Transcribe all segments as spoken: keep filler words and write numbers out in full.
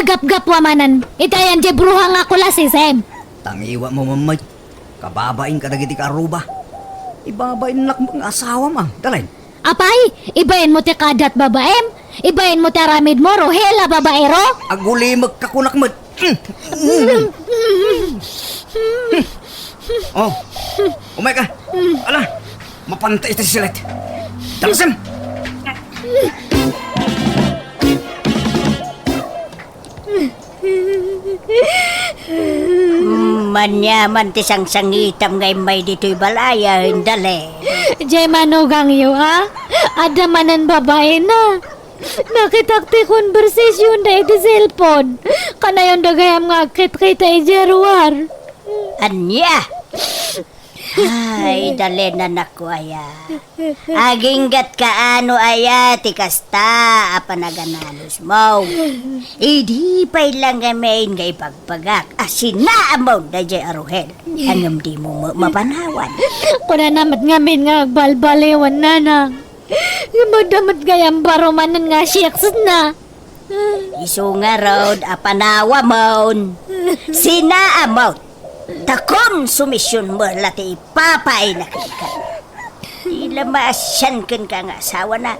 Gapgapuam manen iti ayan diay bruha nga kulasisem. Tangiwatmo met, kababain kadagiti kaaruba. Ibabainnak met nga asawam, a, Dalen. Apay, ibainmo ti kaaddat babaem? Ibainmo ti aramidmo, Ruhel a babaero? Agulimekka kunak met. Oh, umayka. Ala, mapanta iti silet. Dalasem. Maniaman ti sangsangitam nga immay ditoy balay, a, Dalen. Diay manugangyo, a? Adda manen babaena. Nakitak ti konbersasionda iti cellphone. Kanayonda gayam nga agkitkita idiay ruar. Ania? Ay, Dalen, anakko aya. Aginggatka no aya ti kasta a panagananusmo. Idi pay la ngamin nga ibagbagak a sinaamon daydiay a Ruhel, ngem dimo ma-, mapanawan. Kunana met ngamin nga agbalbaliwen, nanang. Ngem adda met gayam baro manen nga sex na. Isu ngarud a panawamon, sinaamon, ta konsumisionmo la ti ipapaayna kenka. Di la maasian kenka nga asawana.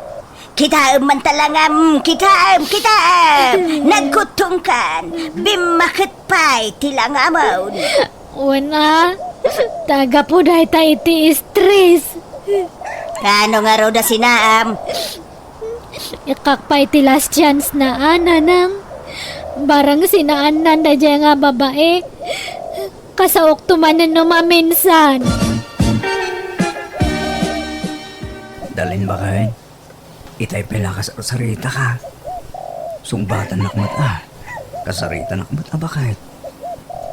Kitaem man talangam, kitaem, kitaem! Nagkuttongkan, bimmaket pay ti langamon. Wen a, ta gapu dayta iti stress. Kaano ngarud a sinaam? Ikkak pay ti last chance na, a, nanang. Barang sinaannan daydiay nga babai, kasaokto manen no maminsan. Dalen, baket. Itay pay la kasarsarita ka. Sungbatannak met a. Kasaritanak met a, baket.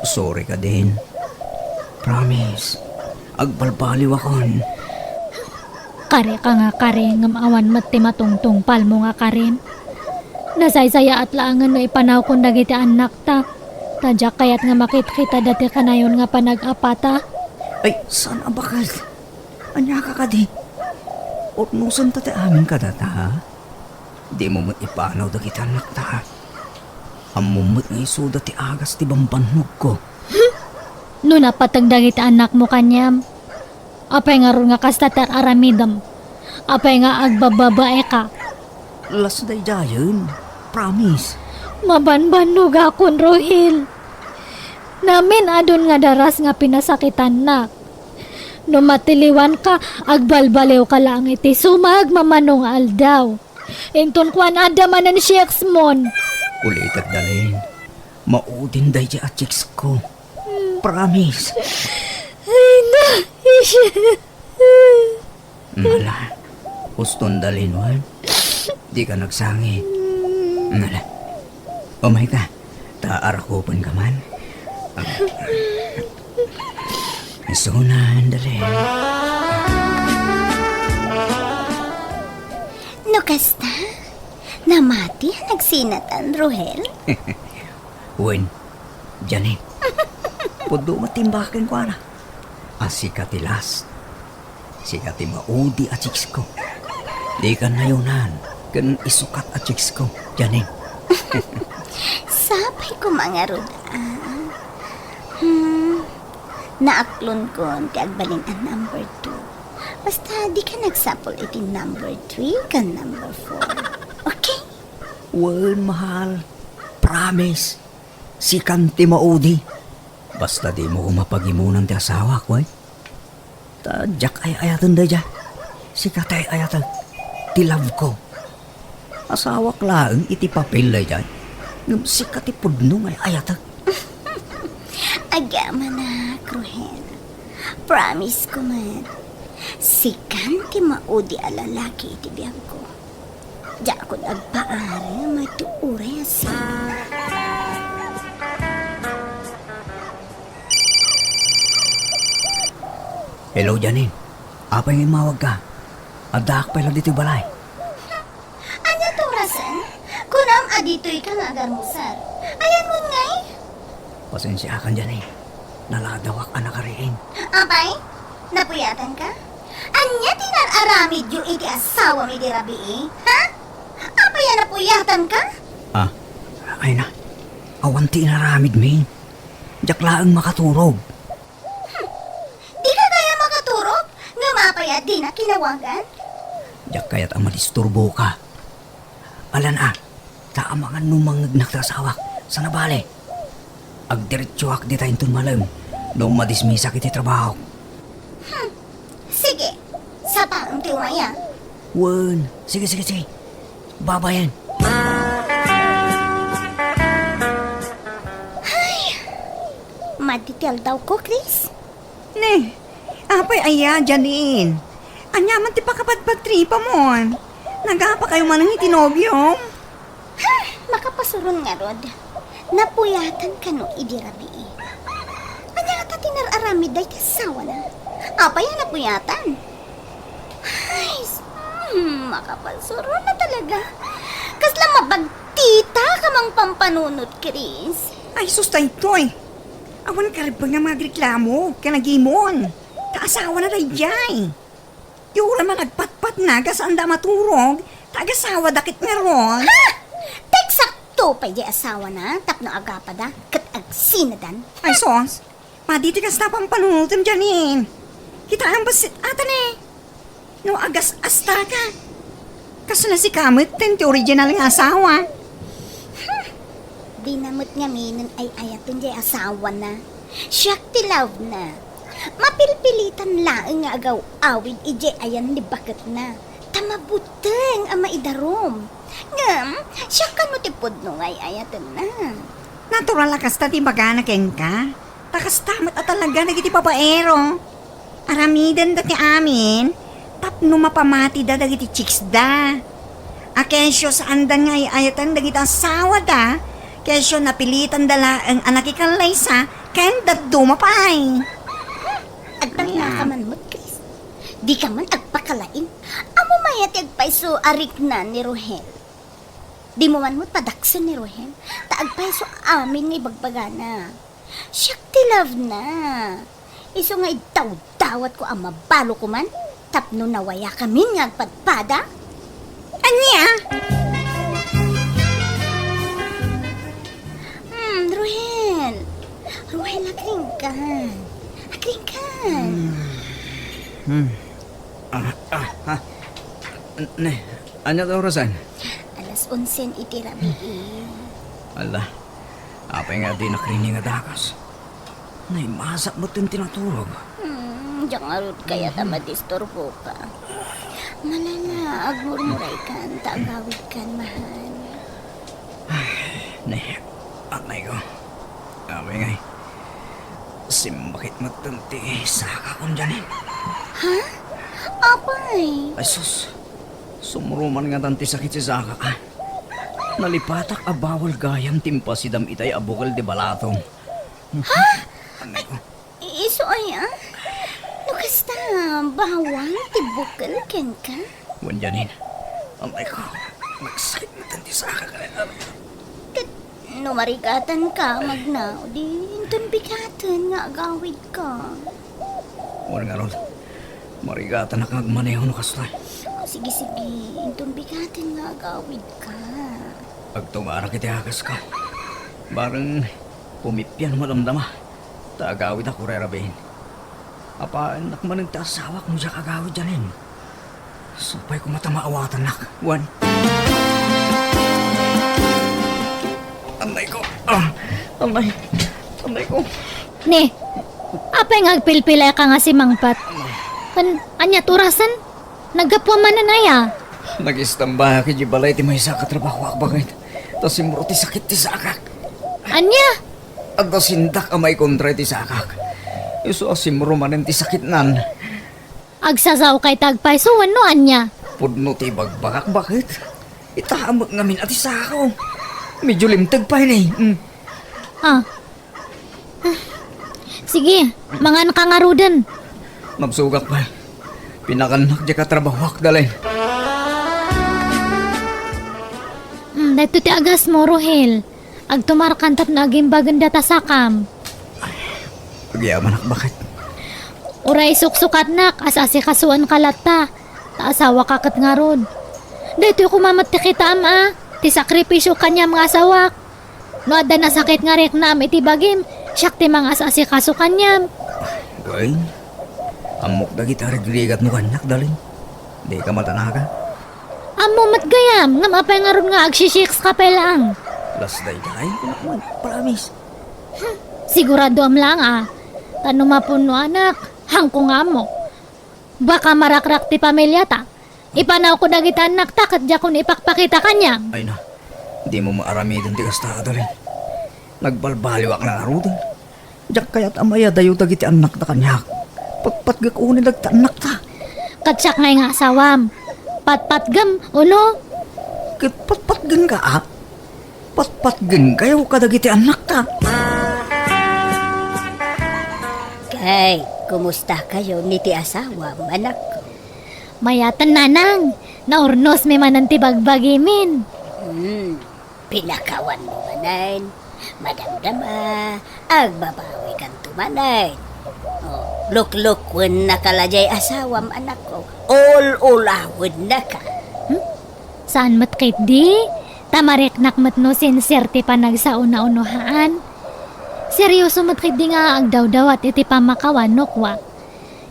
Sorry ka din. Promise. Agbalbaliwakon. Kari ka nga kari, ngem awan met ti matungtungpalmo nga karim. Nasaysayaat laengen no ipanawkon dagiti annakta. Ta diak kayat nga makitkitada ti kanayon nga panag-apata. Ay, saan a, baket? Ania ka kadi? Utnosenta ti amin kadata, ha? Dimo met ipanaw dagiti annakta, ha? Ammom met nga isuda ti agas ti bambannogko. No napateg dagiti annakmo kaniam, apay ngarud nga kasta ti ar-aramidem? Apay nga agbababaeka? Las daydiayen. Promise. Mabanbannogakon, Ruhel. Namin-adun nga daras nga pinasakitannak. No matiliwanka, agbalbaliwka laeng iti sumagmamano nga aldaw. Inton kuan, adda manen sex mon. Ulitek, Dalen. Maudin daydiay a chicks ko. Promise. Ay, na, isya. Ala, uston, Dalen, wen? Dika nagsangit. Ala, umayka, ta arakupenka man. Isunan, Dalen. No kasta, namati a nagsinatan, Ruhel? Wen, Janine. Pudno met ti imbaga kenkuana. A sika ti last. Sika ti maudi a chicks ko. Dika nayonan ken isukat a chicks ko, Janine. Sapay koma ngarud, a. Hmm, naaklonkon ti agbalin a number two. Basta dika nagsapul iti number three ken number four. Okay? Wen, mahal. Promise. Sikan ti maudi. Basta dimo koma pagimonan ti asawak, wen? Ta diak ay-ayaten daydiay. Sika ti ay-ayatek. Ti love ko. Asawak laeng iti papel daydiay. Ngem sika ti pudno nga ay-ayatek. Agamanak, Ruhel. Promise ko met. Sikan ti maudi a lalaki iti biagko. Diakon agpaarem a mayto uray a sino. Hello, Janine. Apay nga immawagka? Addaak pay la ditoy balay. Ania ti orasen? Kunam a ditoyka nga agarmusar. Ayanmon ngay? Pasensiakan, Janine. Naladawak a nakariing. Apay, napuyatanka? Ania ti nar-aramidyo iti asawam idi rabii, ha? Apay a napuyatanka? Ah, ay na. Awan ti inaramidmi. Diak laeng makaturog. Dika gayam makaturog? Ngem apay a dina kinawagan? Diak kayat a madisturboka. Alan a, ta amangan no mangngegnak ti asawak. Sana bale, agdiretsoak dita inton malem no madismisak iti trabahok. Hmm. Sige, sapaem ti umay a. Wen, sige, sige, sige. Babayen. Ay, madi ti aldawko, Chris. Ne, apay aya, Janine? Ania man ti pakapatpattripamon? Nagapakayo manen iti nobiom? Ha, makapasuron ngarud. Napuyatan kano idi rabii. Ania ngata ti nar-aramid dayta asawana? Apay a napuyatan? Ay, s-, hmm, makapasuron na talaga. Kasla mabagtita ka mangpampanunot, Chris. Ay, sus, daytoy. Awan karben nga mangagreklamo ken agimon. Ta asawana daydiay. Ti uray man agpatpatna, kas saanda a maturog, ta agasawada ket ngarud. Ha! Eksakto pay diay asawana tapno agapada ket agsinadan. Ay, sus. Madi ti kasta a pampanunotem, Janine. Kitaem bassit ata ne. No agas-asta ka. Kasla sika met ti original nga asawa. Hmm. Dina met ngaminen ay-ayaten diay asawana. Siak ti love na. Mapilpilitan laeng nga agaw-awid idiay ayan ni baketna. Ta mabuteng a maidarum. Ngem, siak kano ti pudno nga ay-ayatenna. Natural a kasta ti ibagana kenka. Ta kasta met a talaga dagiti babaero. Aramidenda ti amin tapno mapamatida dagiti chicksda. A kesyo saandan nga ay-ayaten dagiti asawada, kesyo napilitanda laeng a nakikallaysa ken dadduma pay. Agtangna ka man met, Chris. Dika man agpakalain. Ammom aya ti agpayso a rikna ni Rohel? Dimo man met padaksen ni Rohel, ta agpayso amin nga ibagbagana. Siak ti love na. Isu nga idawdawatko a mabalo koman tapno nawayakamin nga agpadpada. Ania? Hmm, Ruhel. Ruhel, agringkan. Agringkan. Hmm. Ah, ah, ah. Ne, ania ti orasen? Alas onsen iti rabii. Ala, apay nga dinak riniing a dakas? Naimasak met ti naturog. Hmm, diak ngarud kayat a madisturboka. Malala, agmurmuraykan, ta agawidkan, mahal. Ay, ne, anay ko. Apay ngay, simbakit met ti sakakon, Janine. Ha? Apay? Ay, sus. Sumruman ngatan ti sakit ti sakak, a. Nalipatak a bawal gayam ti impasidam itay a bukel ti balatom. Ha? Anay ko. I-, isu aya? No kasta, bawal ti bukel kenka? Wen, Janine. Anay ko. Nagsakit met ti sakak. Ket no marigatanka, magna, di inton bigaten nga agawidka. Wen ngarud, marigatanak nga agmaneho no kasta. O, sige, sige. Inton bigaten nga agawidka. Agtugarak iti akaska. Bareng pumippian madamdama. Ta agawidak uray rabiin. Apaannak manen ti asawak no diak agawid, Janine. Supay koma ta maawatannak, wen. Anay ko. Ah, anay. Anay ko. Ne, apay nga agpilpilayka nga simangpet? Kan, ania ti orasen? Naggapuam manen aya? Nag-istanbayak idiay balay ti maysa a katrabahoak, baket. Ta simro ti sakit ti sakak. Ania? Adda sindak a maikontra iti sakak. Isu a simro manen ti sakitnan. Agsasaokay ta agpayso wenno ania? Pudno ti ibagbagak, baket. Itaem met ngamin a ti sako. Medyo limteg pay ne. Mm. Ah. Sige, manganka ngaruden. Magsugak pay. Pinakannak diay katrabahoak, Dalin. Mm, daytoy ti agasmo, Rohel. Agtumarkan tapno agimbagen data sakam. Agyamanak, baket. Uray suksukatnak, as-asikasuenka latta. Ta asawaka ket ngarud. Daytoy koma met ti kitaem a, ti sakripisio kaniam nga asawak. No adda nasakit nga riknam iti bagim, siak ti mangas-asikaso kaniam. Wen, ammok dagiti rigrigatmo kaniak, Dalin. Dika matanaga. Ammo met gayam, ngem apay ngarud nga agsisiks ka pay laeng? Las daydiay, kunak man, promise. Siguradoam laeng a, ta no mapunnoanak, haanko nga ammo. Baka marakrak ti pamiliata. Ipanawko dagiti annakta ket diakon ipakpakita kaniam. Ay na, dimo maaramiden ti kasta, Dalin. Nagbalbaliwak na ngaruden. Diak kayat a mayadayo dagiti annakta kaniak. Patpatgek unay dagiti annakta. Ket siak ngay nga asawam. Patpatgem, uno? Ket patpatgenka, a? Patpatgenkayo kadagiti annakta. Kay, kumustakayo ni ti asawam, anakko? Mayaten, nanang. Naurnosmi manen ti bagbagimin. Hmm. Pinakawanmo manen, madamdama, agbabawikanto manen. O, luklukennaka la diay asawam, anakko. Ul-ulawennaka. Hmm? Saan met ketdi? Ta mariknak met no sincere ti panagsao-unohaan. Serioso met ketdi nga agdawdawat iti pammakawan no kua.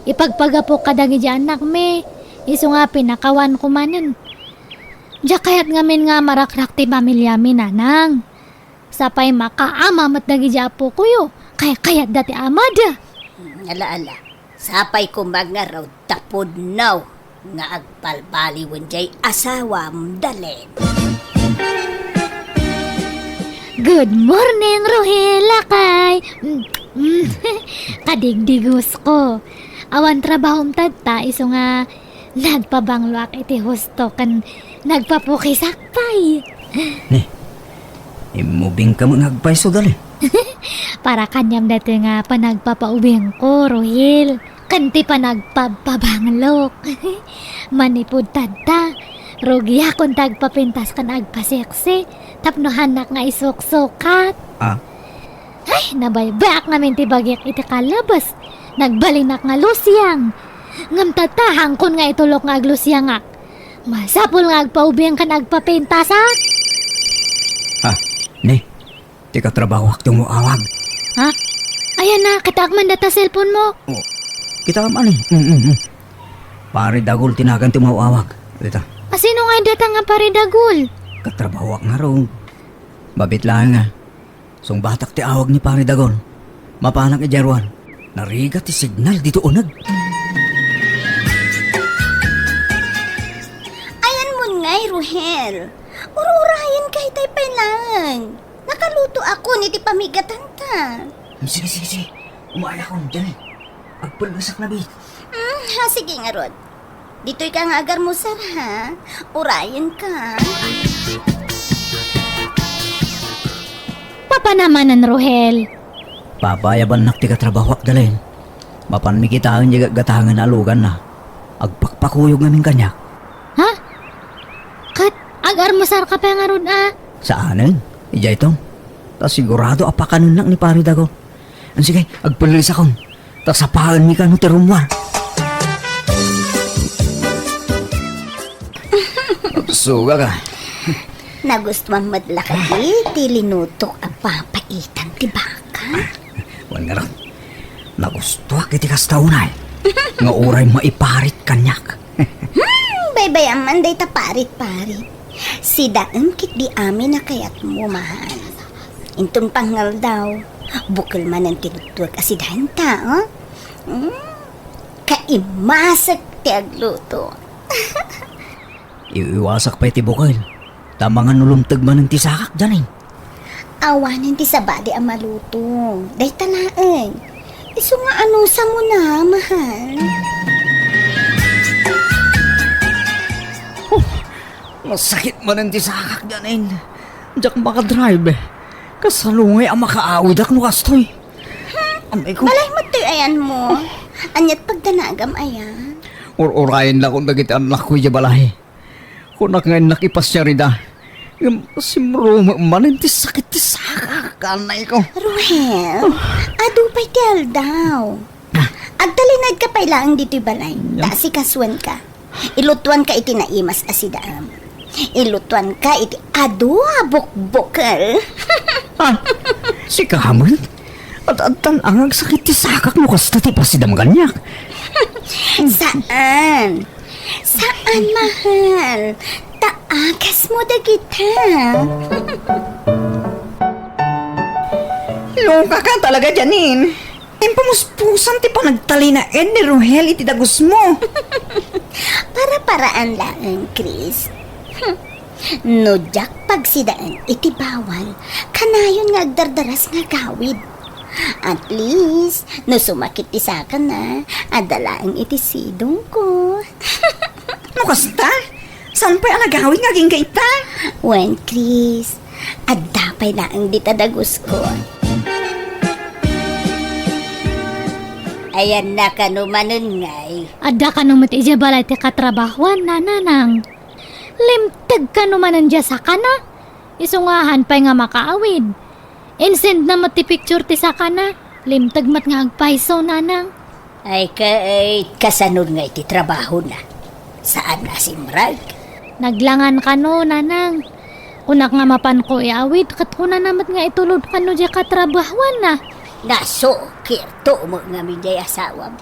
Ipagpagapok kadagiti annakmi, isu nga pinakawanko manen. Diak kayat ngamin nga marakrak ti pamiliami, nanang. Sapay makaama met dagiti appokoyo, kaykayatda ti amada. Ala, ala. Sapay koma ngarud ta pudno nga agbalbaliwen diay asawam, Dalin. Good morning, Ruhil, lakay. Mm, mm. Kadigdigos ko. Awan trabahom tatta, isu nga nagpabangloak iti husto ken nagpapukisak pay. Ni, immubingka met nga agpayso, Dalin. Para kaniam daytoy nga panagpapaubingko, Ruhil, ken ti panagpabpabanglok. Manipud tatta, rugiakon ti agpapintas ken agpaseksi tapno haannak nga isuksukat. Ah? Ay, nabaybayak ngamin ti bagik iti kalabas. Nagbalinak nga lusiang. Ngem tatta, haankon nga itulok nga aglusiangak. Masapul nga agpaubing ken agpapintasak. Ah, ni, ti katrabahoak ti umaw-awag. Ha? Ayan na, kitaak man data cellphone mo. Oh, kitaam ani? Mm, mm, mm. Pare Dagul ti nagan ti umaw-awag. Dita. A, sino nga data nga Pare Dagul? Katrabahoak ngarud. Mabit laeng nga. Sungbatak ti awag ni Pare Dagul. Mapanak idiay ruar. Narigat ti signal ditoy uneg. Ayanmon ngay, Ruhel. Ur-urayenka itay pay laeng. Nakalutoakon iti pamigatanta. Sige, sige, sige. Umaayakon, Janine. Agpellesak na, bi. Hmm, ha, sige ngarud. Ditoyka nga agarmusar, ha? Urayenka. Papanamanen, Ruhel. Papayabannak ti katrabahoak, Dalin. Mapanmi kitaen diay gatgatangen a luganna. Agpakpakuyog ngamin kaniak. Ha? Ket agarmusarka pay ngarud a? Saanen. Idiay to. Ta sigurado a pakanennak ni Pare Dagul. Sige, agpellesak. Ta sapaenmi kano ti rummuar. Sugak a. Nagustuam met la kadi ti linutok a papaitan ti baka? Wen ngarud, nagustuak iti kasta unay nga uray maiparit kaniak. Hmm, baybay-am man dayta parit-parit. Sidaem ketdi amin a kayatmo, mahal. Inton pangngaldaw, bukel manen ti luttuek a sidaenta, oh? Hmm, kaimasek ti agluto. Iwiwasak pay ti bukel, ta mangan no lumteg manen ti sakak, Janine. Awanen ti sabali a maluto. Dayta laeng. Isu nga anusamona, mahal. Oh, nasakit manen ti sakak, Janine. Diak makadrive. Kasano ngay a makaawidak no kastoy? Hmm? Amay ko. Balay met toy ayanmo. Aniat pagdanagam aya? Ur-urayen la kon dagiti annakko idiay balay. Kunak nga innak ipasiar ida. Ngem simrumem manen ti sakit ti sakak, anay ko. Ruhel, adu pay ti aldaw. Ah. Agtalinaedka pay laeng ditoy balay. Nya? Ta asikasuenka. Ilutuanka iti naimas a sidaem. Ilutuanka iti adu a bukbukel. Ah, sika met? Ad-adtan a nga agsakit ti sakak no kasta ti pasidam kaniak. Saan. Saan, mahal. Ta agasmo dagita. Loka ka talaga, Janine. Impamuspusan ti panagtalinaed ni Rohel iti dagusmo. Para-paraan laeng, Chris. No diak pagsidaen iti bawal, kanayon nga agdardaras nga agawid. At least, no sumakit ti sakana, adda laeng iti sidongko. No kasta, saan pay a nagawid nga agingga ita? Wen, Chris, adda pay laeng dita dagusko. Ayanna kano manen ngay? Adda kano met idiay balay ti katrabahuanna, nanang. Limteg kano manen diay sakana. Isu nga haan pay nga makaawid. Insendna met ti picture ti sakana. Limteg met nga agpayso, nanang. Ay, ket kasano ngay ti trabahona? Saan a simrek? Naglangan kano, nanang. Kunak nga mapanko iawid, ket kunana met nga itulod kano diay katrabahuanna. Nasukirto met ngamin diay asawam.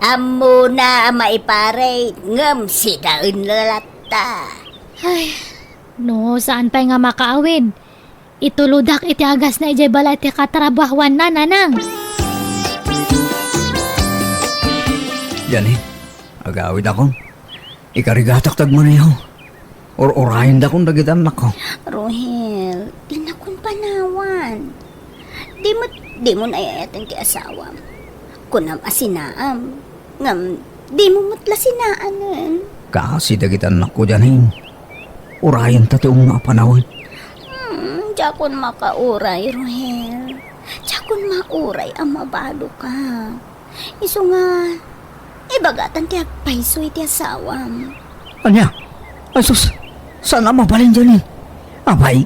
Ammona a maiparit, ngem sidaenna latta. Ay, no, saan pay nga makaawid? Itulodak iti agasna idiay balay ti katrabahuanna, nanang. Janine, agawidakon. Ikarigatak ti agmaneho. Ur-urayendakon dagiti annakko. Rohel, dinakon panawan. Di met, dimo ay-ayaten ti asawam. Kunam a sinaam, ngem dimo met la sinaanen. Kaasi dagiti annakko, Janine. Urayenta ti umno a panawen. Hmm, diakon makauray, Rohel. Diakon mauray a mabadoka. Isu nga, ibagatan ti agpayso iti asawam. Ania? Ay sus, saan a mabalin, Janine? Apay,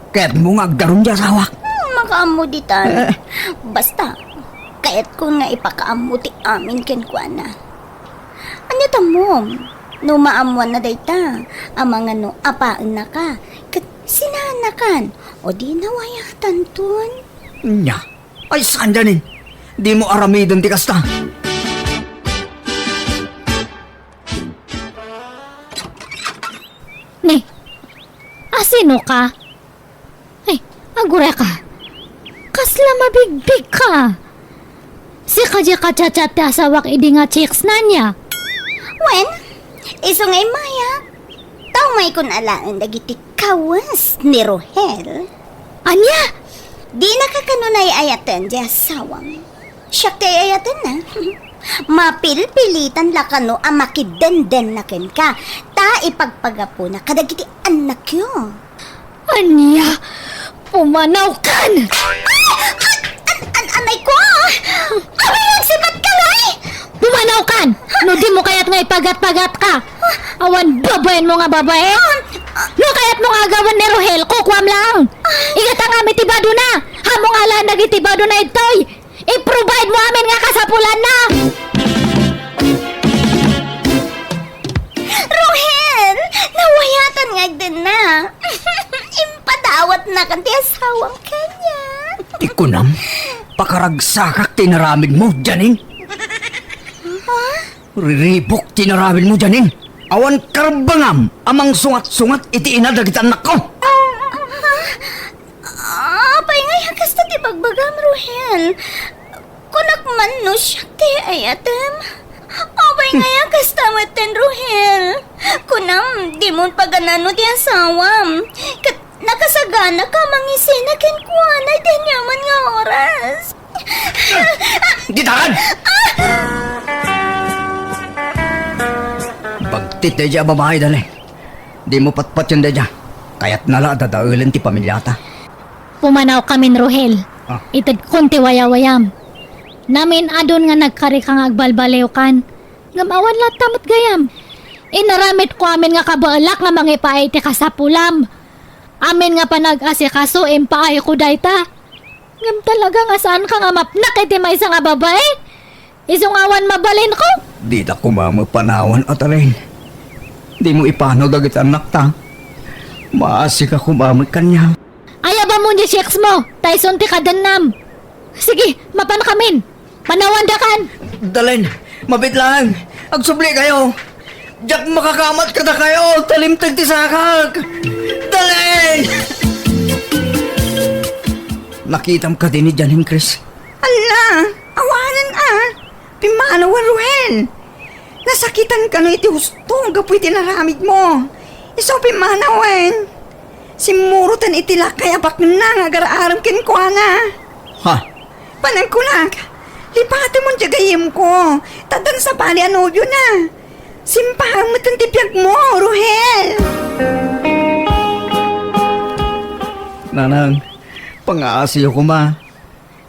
kayatmo nga agdarum ti asawak? Hmm, makaammo ditan. Eh. Basta, kayatkon nga ipakaammo ti amin kenkuana. Ania tammo? No maammoanna dayta, amangan no apaennaka, ket sinaannakan, o di nawayatanton? Nia? Ay, saan, Janine? Dimo aramiden ti kasta. Ni, asino ka? Ay, agureka. Kasla mabigbig ka. Sika diay ka-chat-chat ti asawak idi nga chicks na nia? Wen, isu nga immayak. Tao maikon alaen dagiti kawes ni Rohel. Ania? Dinaka kano ay-ayaten ti asawam. Siak ti ay-ayatenna. Mapilpilitan la kano a makidenden na kenka, ta ipagpagapuna kadagiti annakyo. Ania? Pumanawkan! Ay! An-, an-, anay ko! Awan agsipat ka, Nay! Pumanawkan! No dimo kayat nga ipagat-pagat ka! Awan babaenmo nga babae! No kayatmo nga agawen ni Rohel, kukuam lang! Igatangam iti badona! Ammom alaen dagiti badona ditoy! I-provide mo amin nga kasapulanna! Rohel! Nawayatan nga agdenna. Impadawatnakan ti asawam kaniak. Ti kunam, pakaragsakak ti inaramidmo, Janine. Ha? Riribuk ti inaramidmo, Janine. Awan karbengam a mangsungat-sungat iti ina dagiti annakko. Ha? Apay ngay a kasta ti bagbagam, Rohel? Kunak man no siak ti ay-ayatem. Apay ngay a kasta metten, Rohel? Kunam, dimon paganano ti asawam. Ket nakasaganaka a mangisina kenkuana iti aniaman nga oras. Ditakan! Bagtit daydiay a babai, dali. Dimo patpatien daydiay. Kayatna la a dadaelen ti pamiliata. Pumanawkamin, Rohel. Ah. Itedkon ti wayawayam. Namin-adon nga nagkarika nga agbalbaliwkan. Ngem awan latta met gayam. Inaramidko amin nga kabaelak nga mangipaay iti kasapulam. Amin nga panag-asikaso, impaayko dayta. Ngem talaga nga saanka nga mapnak iti maysa nga babai? Isu nga awan mabalinko? Dita koma met panawan, Atalin. Dimo ipanaw dagiti annakta. Maasika koma met kaniak. Aya Ammom ti sex mo, ta isun ti kadennam. Sige, mapankamin. Panawandakan. Dalen, mabiit lang. Agsubli kayo. Diak makakamat kadakayo, ta limteg ti sakak. Dalen! Nakitam kadi ni Janine, Chris? Ala, awanen a. Pimmanawen, Ruhel. Nasakitan kano iti husto gapu iti naramid mo. Isu pimmanawen. Simmuroten iti lakay a bakna nga agar-arem kenkuana. Ha? Panagkunak, lipatem diay gayyemko, ta addan sabali a nobiona. Simpaem met ti biagmo, Ruhel. Nanang, pangaasiyo koma.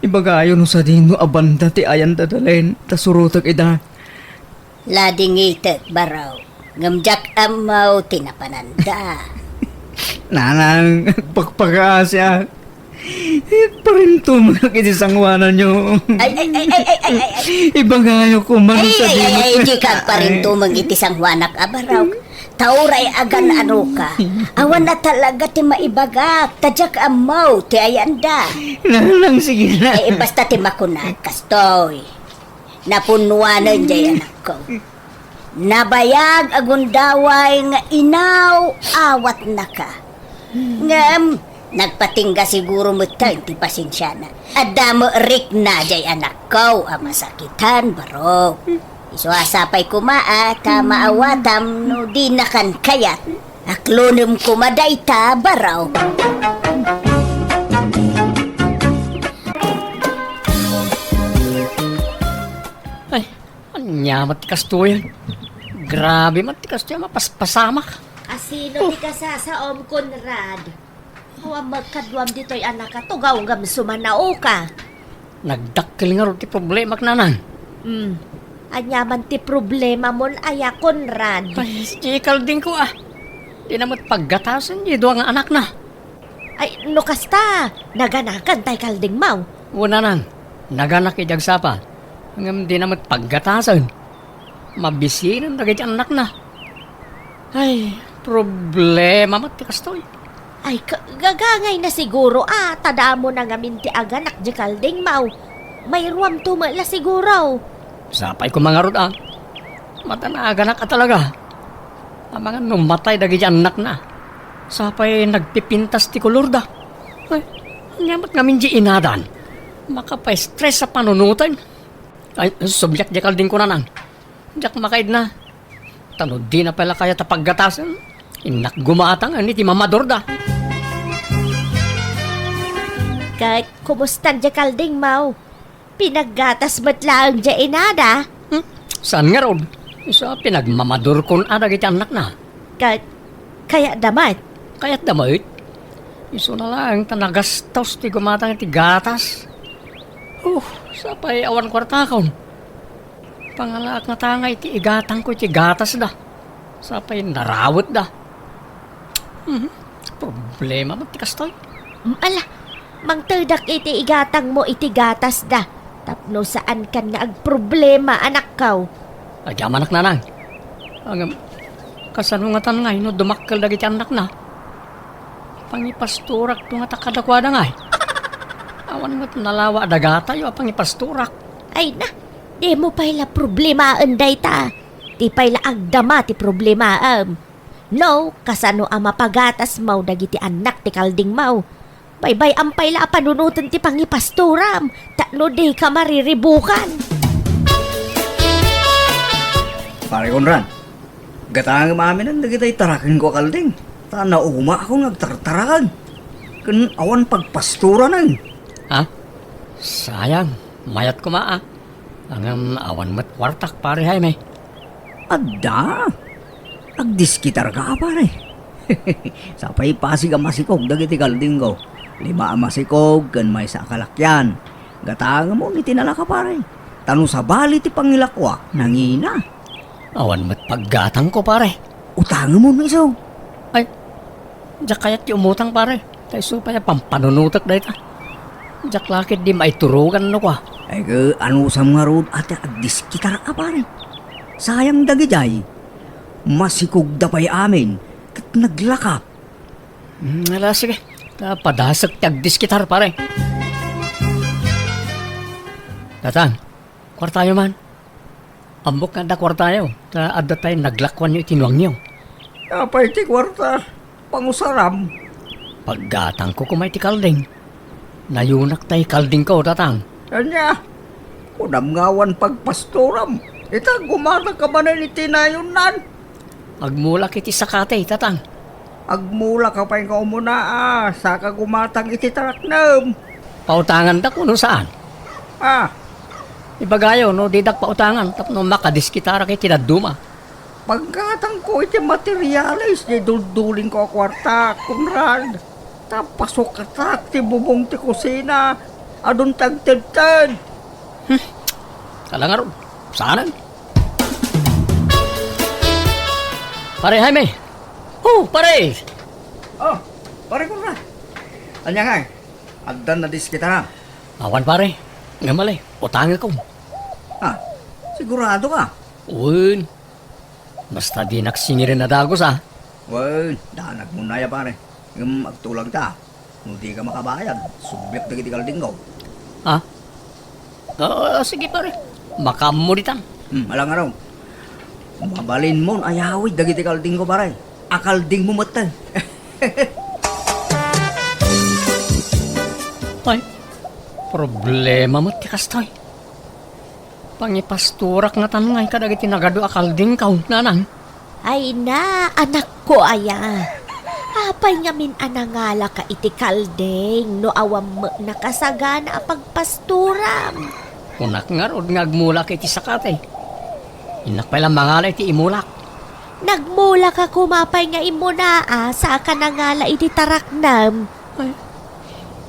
Ibagayo no sadino a banda ti ayanda Dalen, ta surotek ida. Ladingitek, baro. Ngem diak ammo ti napananda. Nanang, agpakpakaasiak. Agparintumengak iti sangoananyo. Ay, ay, ay, ay, ay, ay, ay, ay. Ibagayo koma no sadino. Ay, ay, ay, ay, dika agparintumeng iti sangoanak a baro. Ta uray agan-anoka, awan a talaga ti maibagak, ta diak ammo ti ayanda. Nanang, sige na. Eh, basta ti makunak, kastoy. Napunnuanen diay anakko. Nabayag a gundaway nga inaw-awatnaka. Ngem, nagpatingga siguro metten ti pasensiana. Adda met rikna diay anakko a masakitan, baro. Isu a sapay koma a ta maawatam no dinakan kayat. Aklonem koma dayta, baro. Ay, ania met ti kastoy? Grabe met ti kastoy a mapaspasamak. Asino ti kasasaom, Conrad? Awan met kaduam ditoy a nakatugaw ngem sumanaoka. Nagdakkel ngarud ti problemak, nanang. Hmm. Ania man ti problemamon aya, Conrad? Ay, ti kaldingko a. Dina met paggatasen ti dua nga anakna. Ay, no kasta, naganakan tay kaldingmo? Wen, nanang, naganak idi agsapa. Ngem dina met paggatasen. Mabisinen dagiti annakna. Ay, problema met ti kastoy. Ay, ka-, gagangayna siguro a, ta damo na ngamin ti aganak di kaldingmo. Mairuamto met la siguro. Sapay koma ngarud a. Mata naganak a talaga. Amangan no matay dagiti annakna. Sapay nagpipintas ti kolorda. Ay, ania met ngamin di inadan. Makapastress a panunoten. Ay, subliak di kaldingko, nanang. Diak makaidna. Ta no dina pay la kayat a paggatasen, innak gumatangen iti mamadorda. Ket, kumusta di kaldingmo? Pinaggatas met laeng di inada? Hmm? Saan ngarud? Isu a pinagmamadorkon a dagiti annakna. Ket, kayatda met? Kayatda met? Isuna laeng ta nagastos ti gumatang iti gatas. Oh, sapay awan kuartakon. Pangalaak ngata nga iti igatangko iti gatasda. Sapay narawetda. Mhm. Problema met ti kastoy. Mm, ala, mangtedak iti igatangmo iti gatasda. Tapno saankan nga agproblema, anakko. Agyamanak, nanang. Ngem, kasano ngatan nga no dumakkel dagiti annakna? Pangipastorakto ngata kadakuada ngay. Awan met nalawa a dagatayo a pangipastorak. Ay na, dimo pay la problemaen dayta. Di pay la agdama ti problemaem. No, kasano a mapagatasmo dagiti annak ti kaldingmo? Baybay-am pay la a panunoten ti pangipastoram, tapno dika mariribukan. Pare Conrad, gatangem aminen dagiti tarakenko a kalding, ta naumaakon nga agtartaraken, ken awan pagpastoranen. Ha? Sayang, mayat koma a. Ngem awan met kuartak, Pare Jaime. Adda. Agdiskitarka a, pare. Sapay pasig a masikog dagiti kaldingko. Lima a masikog ken maysa a kalakyan. Gatangemon iti nalaka, pare. Ta no sabali ti pangilakuak, nangina. Awan met paggatangko, pare. Utangemon isu. Ay, diak kayat ti umutang, pare. Ta isu pay a pampanunotek dayta. Diak la ketdi maiturogan no kua. Ay, ke, anusam ngarud a ti agdiskitar a, pare? Sayang dagidiay. Masikogda pay amin, ket naglakap. Mm, ala, sige. Ta padasek ti agdiskitar, pare. Tatang, kuartayo man. Ammok nga adda kuartayo, ta adda tay naglakuanyo iti nuangyo. Apay ti kuarta? Pangusaram. Paggatangko koma iti kalding. Nayunak tay kaldingko, tatang. Ania? Kunam nga awan pagpastoram. Ita, gumatangka manen iti nayonnan. Agmulak iti sakati, tatang. Agmulak ka pay nga umuna, a, saka gumatang iti taraknem. Pautangandak wenno saan? A. Ibagayo no didak pautangan tapno makadiskitarak iti dadduma. Paggatangko iti materiales ti duldulingko a kuarta, Conrad. Ta pasukatak ti bubong ti kusina, adun ti agtedted. Hmm. Kala ngarud, saanen? Pare Jaime! Oh, pare! Oh, pare Conrad. Ania ngay? Addan nadiskitaram? Awan, pare. Ngem ali, utangekon. Ah, sigurado ka? Wen. Basta dinak singiren a dagus, a. Wen, danagmon aya, pare. Ngem agtulagta. No dika makabayad, subliak dagiti kaldingko. Ha? Ah, sige, pare. Makaammo ditan. Hmm, alangaron. Mabalinmon ayawid dagiti kaldingko, pare. A kaldingmo metten. Ay, problema met ti kastoy. Pangipastorak ngatan ngay kadagiti nagadu a kaldingko, nanang. Ay na, anakko aya. Apay ngamin a nangalaka iti kalding no awan met nakasagana a pagpastoram? Kunak ngarud nga agmulak iti sakati. Innak pay la mangala iti imulak. Nagmulaka koma pay nga imuna a saka nangala iti taraknem. Ay.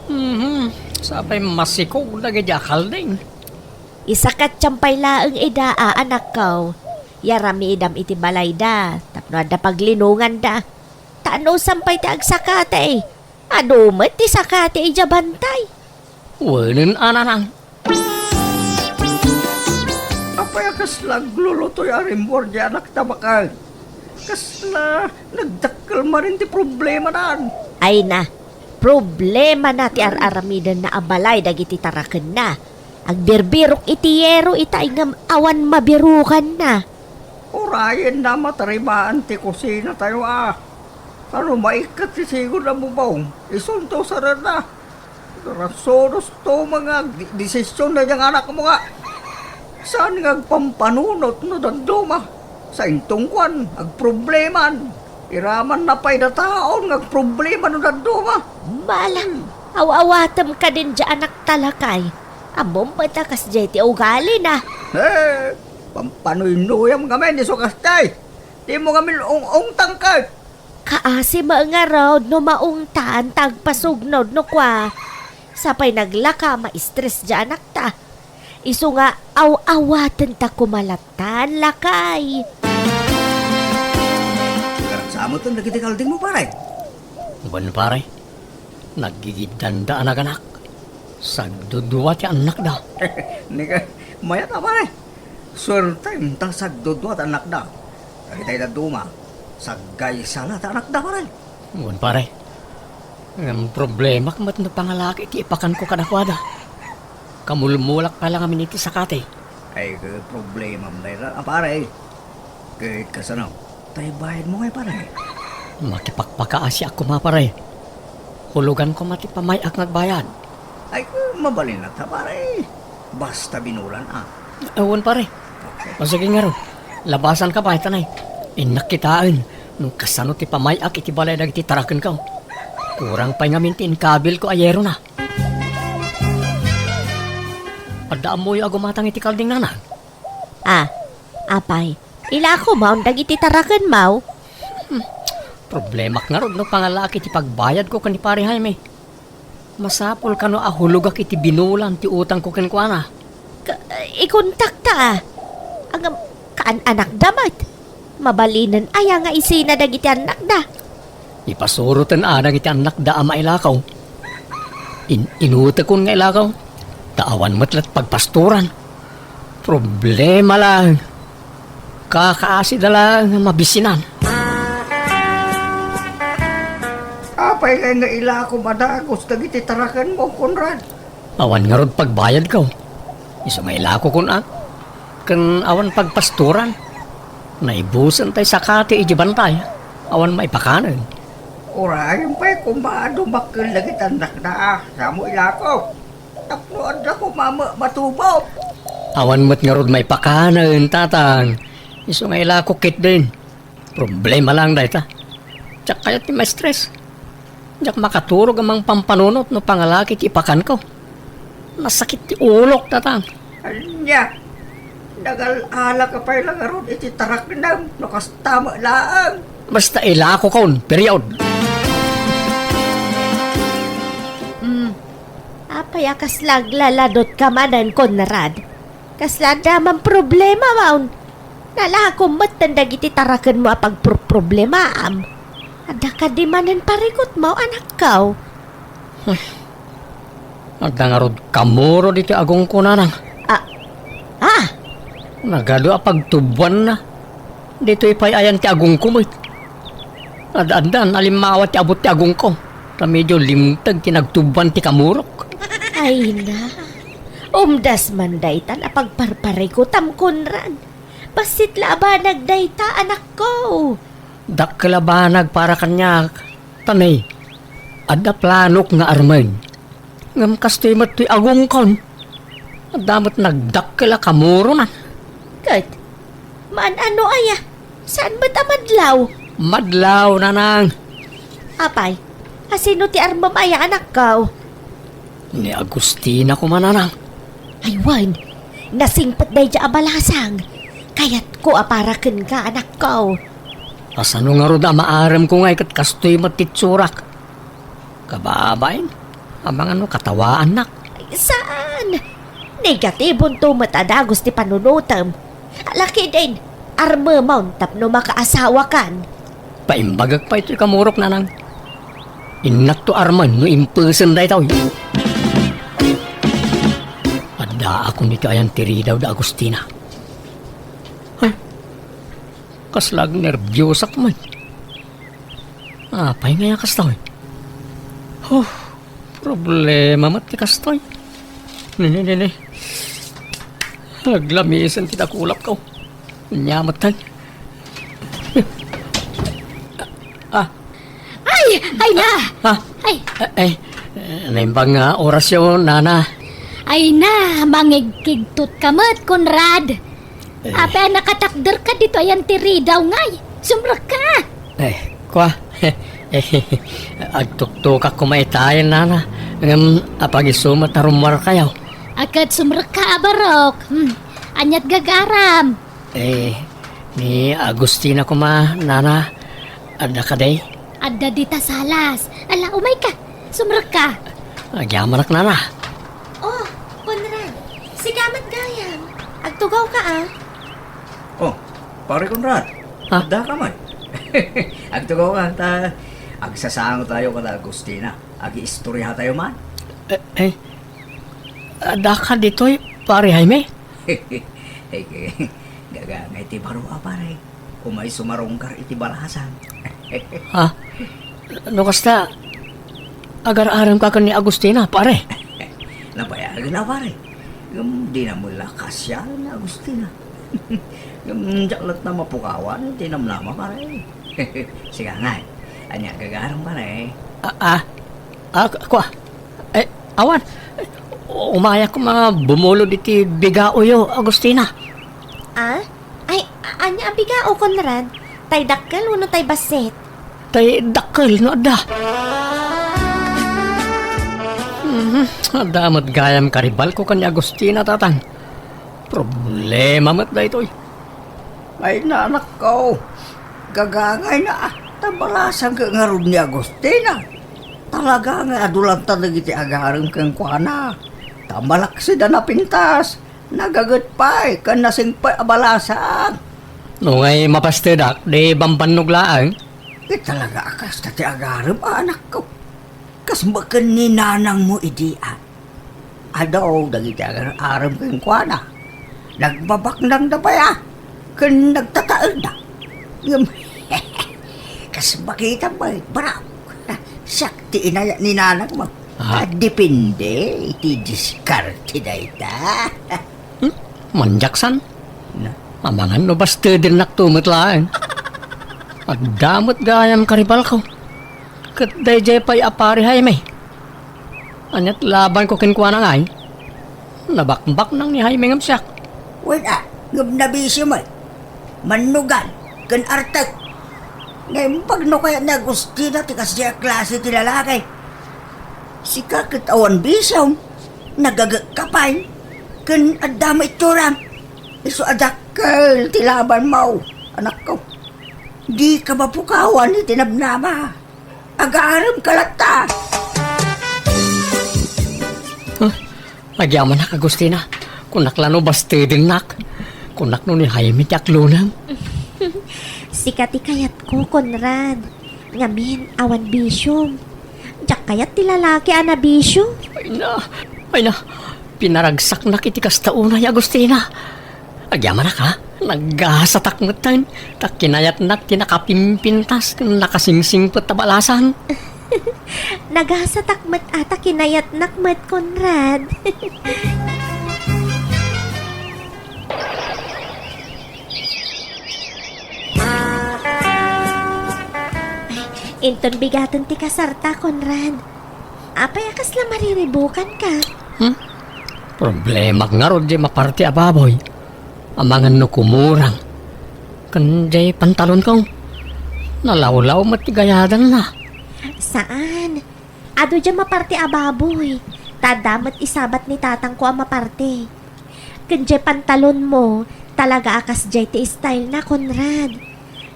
Mhm. Sapay masikog dagiti a kalding. Isakatiam pay laeng ida a anakko. Yaramidam iti balayda tapno adda paglinonganda. Ta anusam pay ti agsakati, adu met ti sakati idiay bantay. Wenen a nanang. Apay a kasla aglulutoy a rimmuar diay anakta baket? Kasla nagdakkel manen ti problemanan? Ay na, problemana ti ar-aramidenna a balay dagiti tarakenna. Agbirbirok iti yero itay ngem awan mabirukanna. Urayenna a matarimaan ti kusinatayo a. Ano maikkat ti sigud a bubong, isunto sararna. Rasunosto nga agdesision daydiay nga anakmo nga saan nga agpampanunot no dadduma. Sainto ngkuan, agprobleman. Iramanna pay dataon nga agproblema no dadduma. Bala, hmm. Aw-awatem kadin diay anakta lakay. Ammom met a kasdiay ti ugalina. Eh, pampanuynuyam ngamin isu kasdiay. Dimo ngamin ung-ungtang ket. Kaasi met ngarud no maungtan ta agpasugnod no kua. Sapay naglaka, maistres diay anakta. Isu nga aw-awatenta koma lattan, lakay. Agkararagsamoten dagiti kaldingmo, pare? Wen, pare. Naggigiddanda a naganak. Sagdudua ti annakda. Ni ka, mayat a, pare. Suertem ta sagdudua ti annakda. Dagitay dadduma, saggaysa la ti annakda, pare. Wen, pare. Ngem problemak met no pangalaki ti ipakanko kadakuada. Kamulmulak pay la ngamin iti sakati. Ay, ket problemam dayta, a, pare. Ket kasano? Tay bayadmo ngay, pare? Makipakpakaasiak koma, pare. Hulugan koma ti pamay-ak nga agbayad. Ay, mabalin latta, pare. Basta binulan, a. Awan, pare. Okay. O, sige ngarud. Labasanka pay, tanay. Innak kitaen no kasano ti pamay-ak iti balay dagiti tarakenko. Kurang pay ngamin ti inkabilko a yerona. Adda ammoyo a gumatang iti kalding, nanang? A, apay, ilako maon dagiti tarakenmo? Hmm, problemak ngarud no pangalaki ti pagbayadko ken ni Pare Jaime. Masapul kano a hulogak iti binulan ti utangko kenkuana? Ka-, ikontakta, a. Ngem, kaan-anakda met. Mabalinen aya nga isina dagiti annakda? Ipasuroten a dagiti annakda a mailakaw. In-inutekon nga ilakaw, ta awan met la ti pagpastoran. Problema laeng. Kakaasida laeng a mabisinan. A, Apay ngay nga ilakom a dagus dagiti tarakenmo, Conrad? Awan ngarud pagbayadko. Isu nga ilakokon a. Ken awan pagpastoran. Naibusen tay sakati iti bantay. Awan maipakanen. Uray pay koma a dumakkel dagiti annakda a samo ilako. Tapno adda koma met matubok. Awan met ngarud maipakanen, tatang. Isu nga ilako ketdin. Problema lang dayta. Diak kayat ti ma-stress. Diak makaturog a mangpampanunot no pangalaki ti ipakanko. Nasakit ti ulok, tatang. Ania? Nagal-alaka pay la ngarud iti taraknem no kasta met laeng. Basta ilakokon, period. Hmm. Apay a kasla aglaladotka manen, Conrad? Kasla adda man problema, waon? Nalakom metten dagiti tarakenmo a pagproproblemaam. Adda kadi manen parikutmo, anakko? Ay, adda ngarud kamuro ditoy agongko, nanang. Ah, ah, Nagadu a pagtuboanna. Ditoy pay ayan ti agongko met. Ad-addan a limmawa ti abut ti agongko, ta medio limteg ti nagtuboan ti kamurok. Ay na, umdas man daytan a pagparparikutam, Conrad. Bassit la a banag dayta, anakko. Dakkel a banag para kaniak, Tanay, adda planok nga armen. Ngem kastoy met toy agongkon. Adda met nagdakkel a kamurona. Ket, maan-ano aya? Saan met a madlaw? Madlaw, nanang. Apay, asino ti armem aya, anakko? Ni Agustina koma, nanang. Ay wen, nasingpet daydiay a balasang. Kayatko a para kenka, anakko. Kasano ngarud a maaremko ngay ket kastoy met ti itsurak? Kababain, amangan no katawaannak. Ay, saan? Negatibonto met a dagus ti panunotem. Lakiden, armemon tapno makaasawakan. Paimbagak pay toy kamurok, nanang. Innakto armen no impesen daytoy. Addaakon iti ayan ti ridaw da Agustina. Ay, kasla agnerbiosak met. Apay ngay a kastoy? Huh, problema met ti kastoy. Nini, nini. Aglamisen ti dakulapko. Ania metten? Ah. Ay! Ay na! Ah. Ay! Ay, naimbag nga orasyo, nana. Ay na, mangigkigtot ka met, Conrad. Eh. Apay a nakatakderka ditoy ayan ti ridaw ngay? Sumrekka! Eh, kua. Eh, agtuktokak koma itayen, nana. Ngem apag-isu met a rummuarkayo? A ket sumrekka a barok. Hmm. Aniat gagaram? Eh, ni Agustina koma, nana. Adda kadi? Adda dita salas. Ala, umayka. Sumrekka. Agyamanak, nana. Oh, Conrad. Sika met gayam. Agtugawka, a. Oh, Pare Conrad. Ha? Addaka man. Agtugawka, ta agsasangotayo kada Agustina. Agiistoriatayo man. Eh, eh. Addaka ditoy, Pare Jaime? Ege, gagangay ti baro a pare. Umay sumarungkar iti balasang. Ha? No kasta, agar-aremka ken ni Agustina, pare? Nabayagen a, pare. Ngem dina met la kasiaen ni Agustina. Ngem diak latta mapukawan ti namnama, pare. Sika ngay, ania gagarem, pare? Ah, ah. Ah, k-, kua? Eh, awan. Umayak koma bumulod iti bigaoyo, Agustina. Ah? Ay, a-, ania a bigao, Conrad? Tay dakkel wenno tay bassit? Tay dakkel, no adda. Mhm, adda met gayam karibalko ken ni Agustina, tatang. Problema met daytoy. Ay, nanakko, gagangayna, ta balasang ket ngarud ni Agustina. Talaga nga adu latta dagiti agarem kenkuana. Ta malaksid a napintas, nagaget pay, ken nasingpet a balasang. No ngay mapastedak, di bambannog laeng. Ket talaga a kasta ti agarem, anakko. Kas baken ni nanangmo idi, a. Adu dagiti agar-arem kenkuana. Nagbabaknangda pay, a, ken nagtataedda. Ngem, kas makita met, barok. Siak ti inayat ni nanangmo. Ah. Depende iti diskarte dayta. Hmm? Manjaksan? Na. Amangan no bastedennak to met laeng. Adda met gayam karibalko. Ket daydiay pay a pari Jaime. Aniat labanko kenkuana ngay? Nabakbaknang ni Jaime ngem siak. Wen a, ngem nabisio met. Mannugan, ken artek. Naimbag no kayat ni Agustina ti kasdiay a klase ti lalaki. Sika ket awan bisiom, nagagekka pay, ken adda met itsuram. Isu a dakkel ti labanmo, anakko. Dika mapukawan iti namnama. Agarem ka latta. Huh? Agyamanak, Agustina. Kunak la no bastedennak. Kunak no ni Jaime ti aklonam. Sika ti kayatko, Conrad. Ngamin, awan bisiom. Diak kayat ti lalaki a nabisio. Ay na, ay na. Pinaragsaknak iti kasta unay, Agustina. Agyamanak, ha? Nagasatak met ta, ta kinayatnak ti nakapimpintas ken nakasingsingpet a balasan. Nagasatak met a ta kinayatnak met, Conrad. Ay, inton bigaten ti kasarta, Conrad. Apay a kasla mariribukanka? Hmm? Problemak ngarud diay maparte a baboy. Amangan no kumurang. Ken diay pantalonko. Nalawlaw met ti gayadanna. Saan? Adu diay maparte a baboy. Ta adda met isabat ni tatangko a maparte. Ken diay pantalonmo, talaga a kasdiay ti style na, Conrad.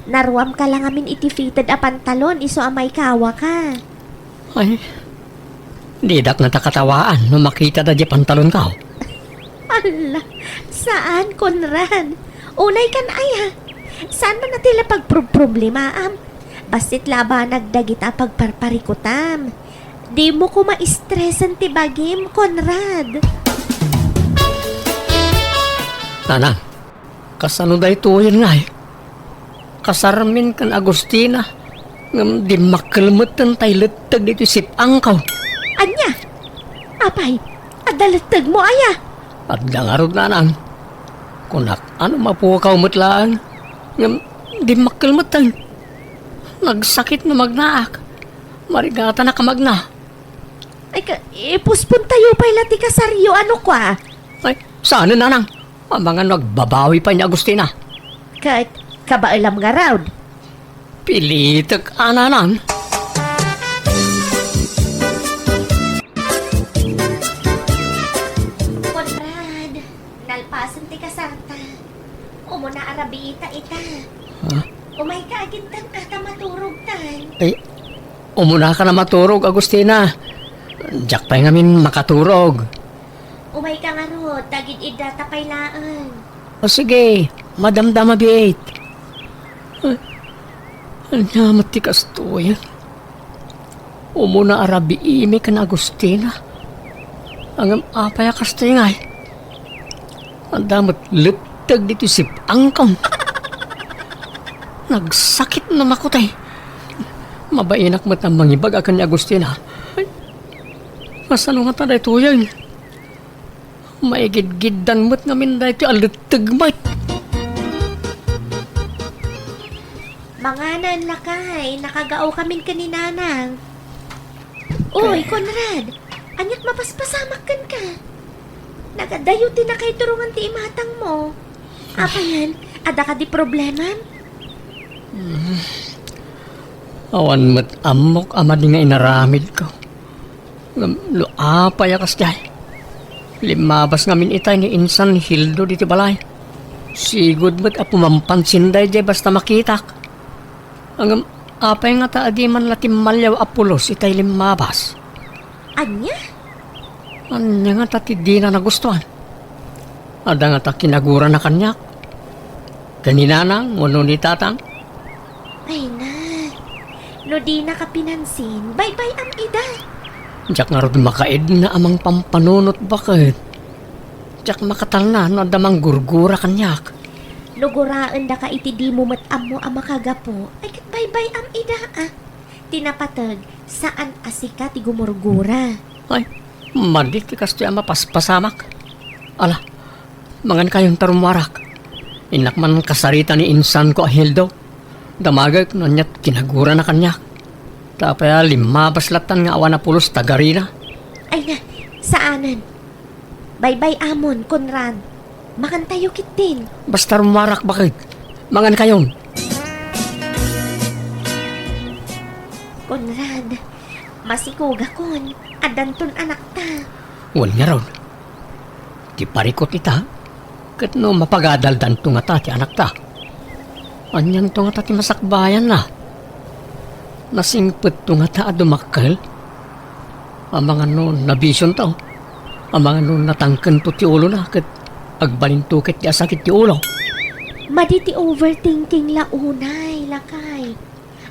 Naruamka la ngamin iti fitted a pantalon isu a maikawaka. Ay, didak ngata katawaan no makita daydiay pantalonko. Alla, saan, Conrad? Unay kan aya. Saan man a ti la pagproproblemaam? Bassit la a banag dagita a pagparparikutam. Dimo koma stresen ti bagim, Conrad. Nanang, kasano daytoyen ngay? Kasarmin ken Agustina, ngem dimmakkel metten tay letteg ditoy sip-angko. Ania? Apay, adda lettegmo aya? Adda ngarud, nanang. Kunak, ano mapukaw met laeng? Ngem dimmakkel metten. Nagsakit no magnaak. Marigatanak a magna. Ay, ka, ipuspon tayo pay la ti kasaryo, ano kwa? Ay, saan, nanang? Amangan no agbabawi pay ni Agustina. Ket, kabaelam ngarud. Pilitek a, nanang. Conrad, nalpasen ti kasarta. Umuna a rabiita ita. Ha? Umayka agintang a ta maturogtan. Ay, umunaka a maturog, Agustina. Diak pay ngamin makaturog. Umayka ngarud, ta gid-iddata pay laeng. O sige, madamdama biit. Ay, ania met ti kastoy? Umuna a rabiimi ken Agustina. Ngem apay a kastoy ngay? Adda met letteg ditoy sip-angko. Nagsakit no makutay. Mabainak met a mangibaga ken ni Agustina. Ay, kasano ngata daytoyen? Maigidgiddan met ngamin daytoy a letteg met. Manganan, lakay, nakagaokamin ken ni Nanang. Uy, Conrad, aniat mapaspasamak kenka? Nagadayo ti nakaiturongan ti imatangmo. Apayen, adda kadi problemam? Hmm. Awan met ammok a madi nga inaramidko. Ngem no apay a kasdiay, limmabas ngamin itay ni insan ni Hildo ditoy balay. Sigud met a pumampansin daydiay basta makitak. Ngem apay ngata a di man la timmaliaw a pulos itay limmabas? Ania? Ania ngata ti dina nagustuan? Adda ngata kinagurana kaniak? Ken ni Nanang wenno ni Tatang? Ay na, no dinaka pinansin, baybay-am ida. Diak ngarud makaidna a mangpampanunot baket. Diak makatalna no adda manggurgura kaniak. No guraendaka iti dimo met ammo a makagapu, ay ket baybay-am ida, a. Ti napateg, saan a sika ti gumurgura. Ay, madi ti kastoy a mapaspasamak. Ala, mangankayon ta rummuarak. Innak man kasarita ni insanko a Hilda. Damagek no aniat kinagurana kaniak. Ta apay a limmabas lattan nga awan a pulos ta garina. Ay na, saanen. Baybay-amon, Conrad. Mangantayo ketdin. Basta rummuarak, baket. Mangankayon. Conrad, masikugakon, addanton anakta. Wen ngarud. Ti parikut ita, ket no mapagadaldanto ngata ti anakta. Anianto ngata ti masakbayanna? Nasingpetto ngata a dumakkel? Amangan no nabisionto? Amangan no natangkento ti ulona ket agbalinto ket ti asakit ti ulo? Madi ti overthinking la unay, lakay.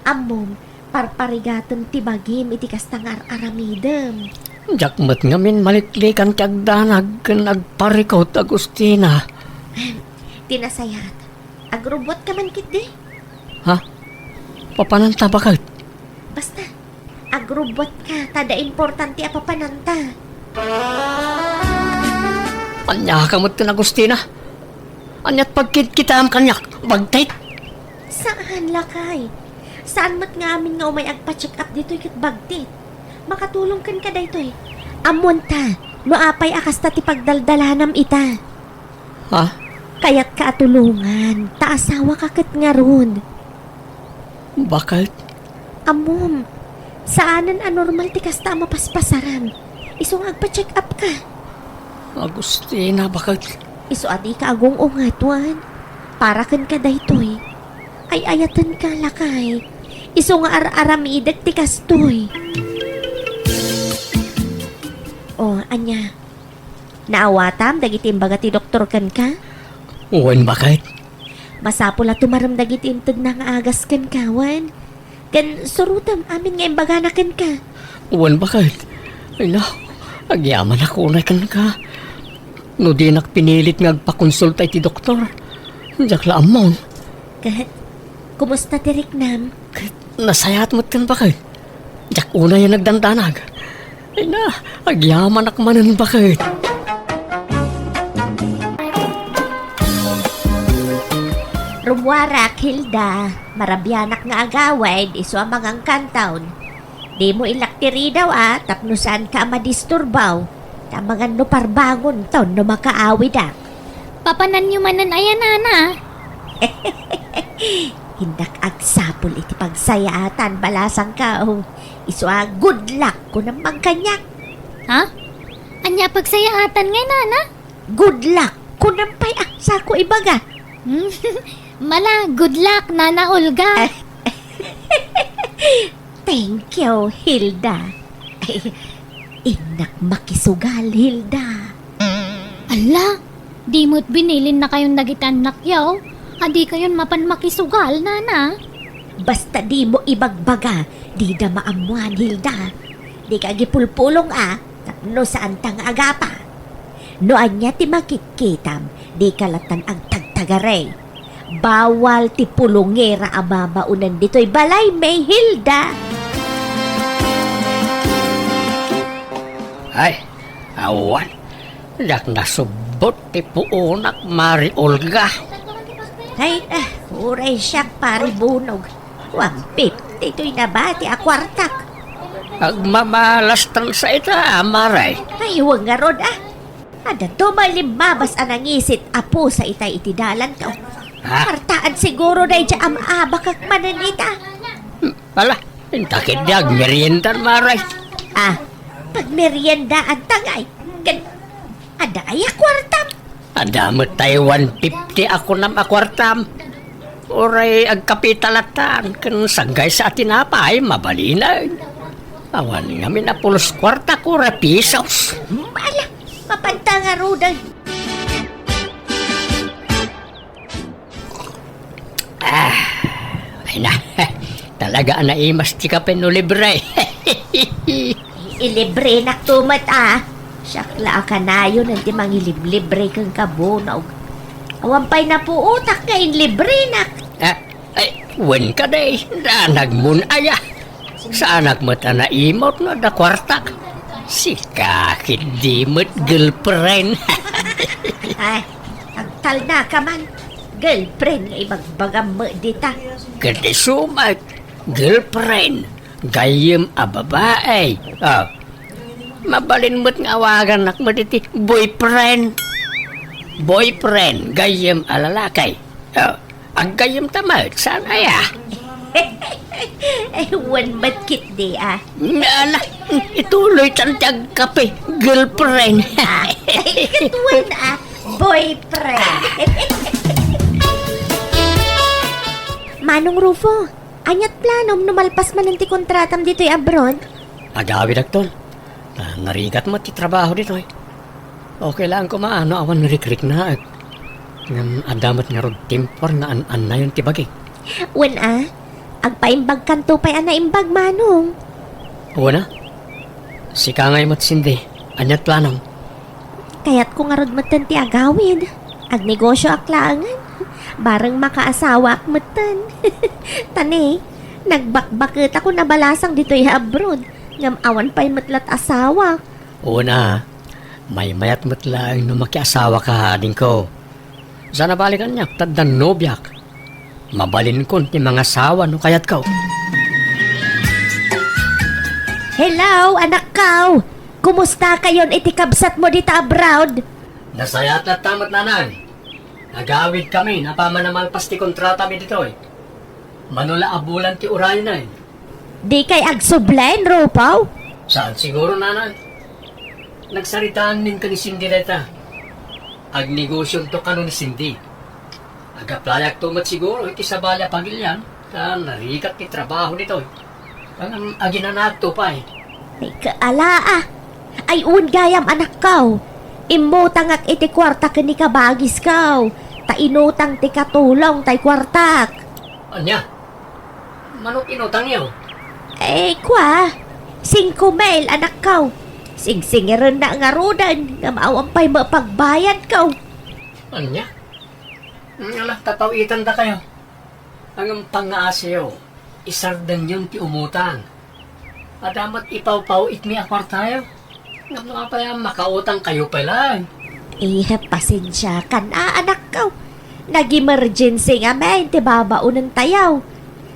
Ammom, parparigatem ti bagim iti kasta nga ar-aramidem. Diak met ngamin maliklikan ti agdanag ken agparikut, Agustina. Ti nasayaat, agrubbuatka man ketdi. Ha? Papananta, baket? Basta, agrubbuatka, ta adda importante a papananta. Ania ka met ken Agustina? Aniat pagkitkitaem kaniak, bagtit? Saan, lakay. Saan met nga amin nga umay agpa-check up ditoy ket bagtit. Makatulong kenka daytoy. Ammonta, no apay a kasta ti pagdaldalanam ita. Ha? Kayatka a tulongan, ta asawaka ket ngarud. Baket? Ammom, saanen a normal ti kasta a mapaspasaram. Isu nga agpa-check up ka. Agustina, baket? Isu a dika agung-unget, wen. Para kenka daytoy. Ay-ayatenka, lakay. Isu nga ar-aramidek ti kastoy. O, ania? Naawatam dagiti imbaga ti doktor kenka? Wen, baket. Masapul a tumarem dagiti intedna nga agas kenka, wen? Ken surotem amin nga imbagana kenka. Wen, baket. Ay na, agyamanak unay kenka. No dinak pinilit nga agpakonsulta iti doktor, diak la ammon. Ket, kumusta ti riknam? Ket, nasayaat metten, baket. Diak unay a nagdandanag. Ay na, agyamanak manen, baket. Rummuarak, Hilda. Marabianak nga agawid, isu a mangankantaon. Dimo ilak ti ridaw a, tapno saanka a madisturbaw. Ta amangan no parbangonton no makaawidak. Papananyo manen aya, nana? Innak agsapul iti pagsayaatan, balasangka, o. Isu a, good luck, kunam man kaniak. Ha? Ania a pagsayaatan ngay, nana? Good luck, kunam pay a, sako ibaga. Mala, good luck, Nana Olga. Thank you, Hilda. Ay, innak makisugal, Hilda. Ala, di met binilinnakayon dagiti annakyo a dikayon mapan makisugal, nana. Basta dimo ibagbaga, dida maammuan, Hilda. Dika agipulpulong a, tapno saanta nga agapa. No ania ti makitkitam, dika lattan agtagtagari. Bawal ti pulongera a mamaonen ditoy balaymi, Hilda. Ay, awan. Diak nasubbot ti puonak, Mari Olga. Ay, ah, uray siak, Pari Bunog. One fifty toy nabati a kuartak. Agmamalastan sa ita, Mari. Ay, wen ngarud, ah. Adda duma limmabas a nangisit a pusa itay iti dalan, to. Ha? Kuartaan siguro daydiay am-abakak manen ita. Hmm, ala, inta ketdi agmeriendaan, Mari. Ah, pagmeriendaanta ngay. Ken, adda aya kuartam? Adda met tay one fifty a kunam a kuartam. Uray agkapita lattan, ken sanggaysa a tinapay, mabalinen. Awan ngamin a pulos kuarta, kora pisos. Ala, mapanta ngaruden. Ah, ay na. Talaga a naimas ti kape no libre. Ilibrenak to met, ah. Siak la a kanayon ti mangiliblibre kenka, Bunog. Awan pay napuotak nga inlibrenak. Ah, ay, wen kadi, danagmon aya. Saanak met a naimut no adda kuartak. Sika ketdi met girlfriend. Ay, agtalna ka man. Girlfriend nga ibagbagam met dita. Ket isu met, girlfriend, gayyem a babae. Ah, mabalin met nga awagannak met iti boyfriend. Boyfriend, gayyem a lalaki. Ah, aggayyem ta met, saan aya? Eh, wen met ketdi, ah. Ala, ituloy tan ti agkape, girlfriend. Ah, ay, ket wen, ah, boyfriend. Manong Rufo, aniat planom no malpas manen ti kontratam ditoy abroad? Agawidakton. Ah, narigat met ti trabaho ditoy. Okay lang koma no awan rikriknaek. Ngem adda met ngarud tiempo nga an-annayon ti bagi. Wen a, agpaimbagkanto pay a naimbag, Manong. Wen a, sika ngay met, Cindy, aniat planom? Kayatko ngarud metten ti agawid. Agnegosioak laengen. Bareng makaasawaak metten. Ta ne, nagbakbaketako a balasang ditoy abroad. Ngem awan pay met la ti asawak. Wen a, maymayat met laeng no makiasawaka, adingko. Saan a bale kaniak ta addan nobiak. Mabalinkon ti mangasawa no kayatko. Hello, anakko! Kumusta kayon iti kabsatmo dita abroad? Nasayaat latta met, nanang. Agawidkami apaman a malpas ti kontratami ditoy. Mano la a bulan ti urayna. Dikay agsubli, Rufo? Saan siguro, nanang. Nagsaritaan ninka ni Cindy dayta. Agnegosionto kano ni Cindy. Ag-applyakto met siguro iti sabali a pagilian, ta narigat ti trabaho ditoy. Ngem aginanaakto pay. Ay, kaala, ah. Ay, wen gayam, anakko. Immutangak iti kuarta ken ni kabagisko. Ta inutang ti katulong tay kuartak. Ania? Mano ti inutangyo? Eh, kua, singko mil, anakko. Singsingirennak ngaruden, ngem awan pay met pagbayadko. Ania? Ala, ta paw-itandakayo. Ngem pangngaasiyo, isardengyon ti umutang. Adda met ipawpaw-itmi a kuartayo. Ngem no apay a makautangkayo pay laeng? Eh, pasensiakan a, anakko. Nag-emergency ngamin ti babaonentayo.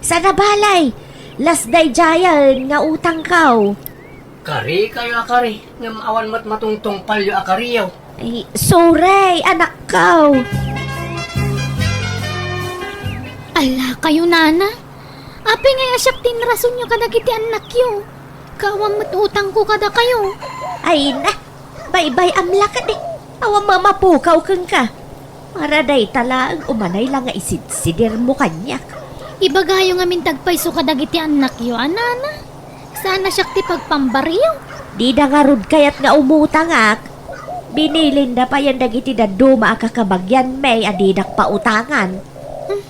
Saan a bale, las daydiayen nga utangko. Karikayo a kari, ngem awan met matungtungpalyo a kariyo. Ay, sorry, anakko. Ala kayo, nana. Apay ngay a siak ti inrasonyo kadagiti annakyo? Ket awan met utangko kadakayo. Ay na, baybay-am la kadi. Awan met a mapukaw kenka. Para dayta laeng umanay la nga isidsidirmo kaniak. Ibagayo ngamin ti agpayso kadagiti annakyo, a nana. Saan a siak ti pagpambaryo? Dida ngarud kayat nga umutangak. Binilinda payen dagiti dadduma a kakabagianmi a didak pautangan. Hmm.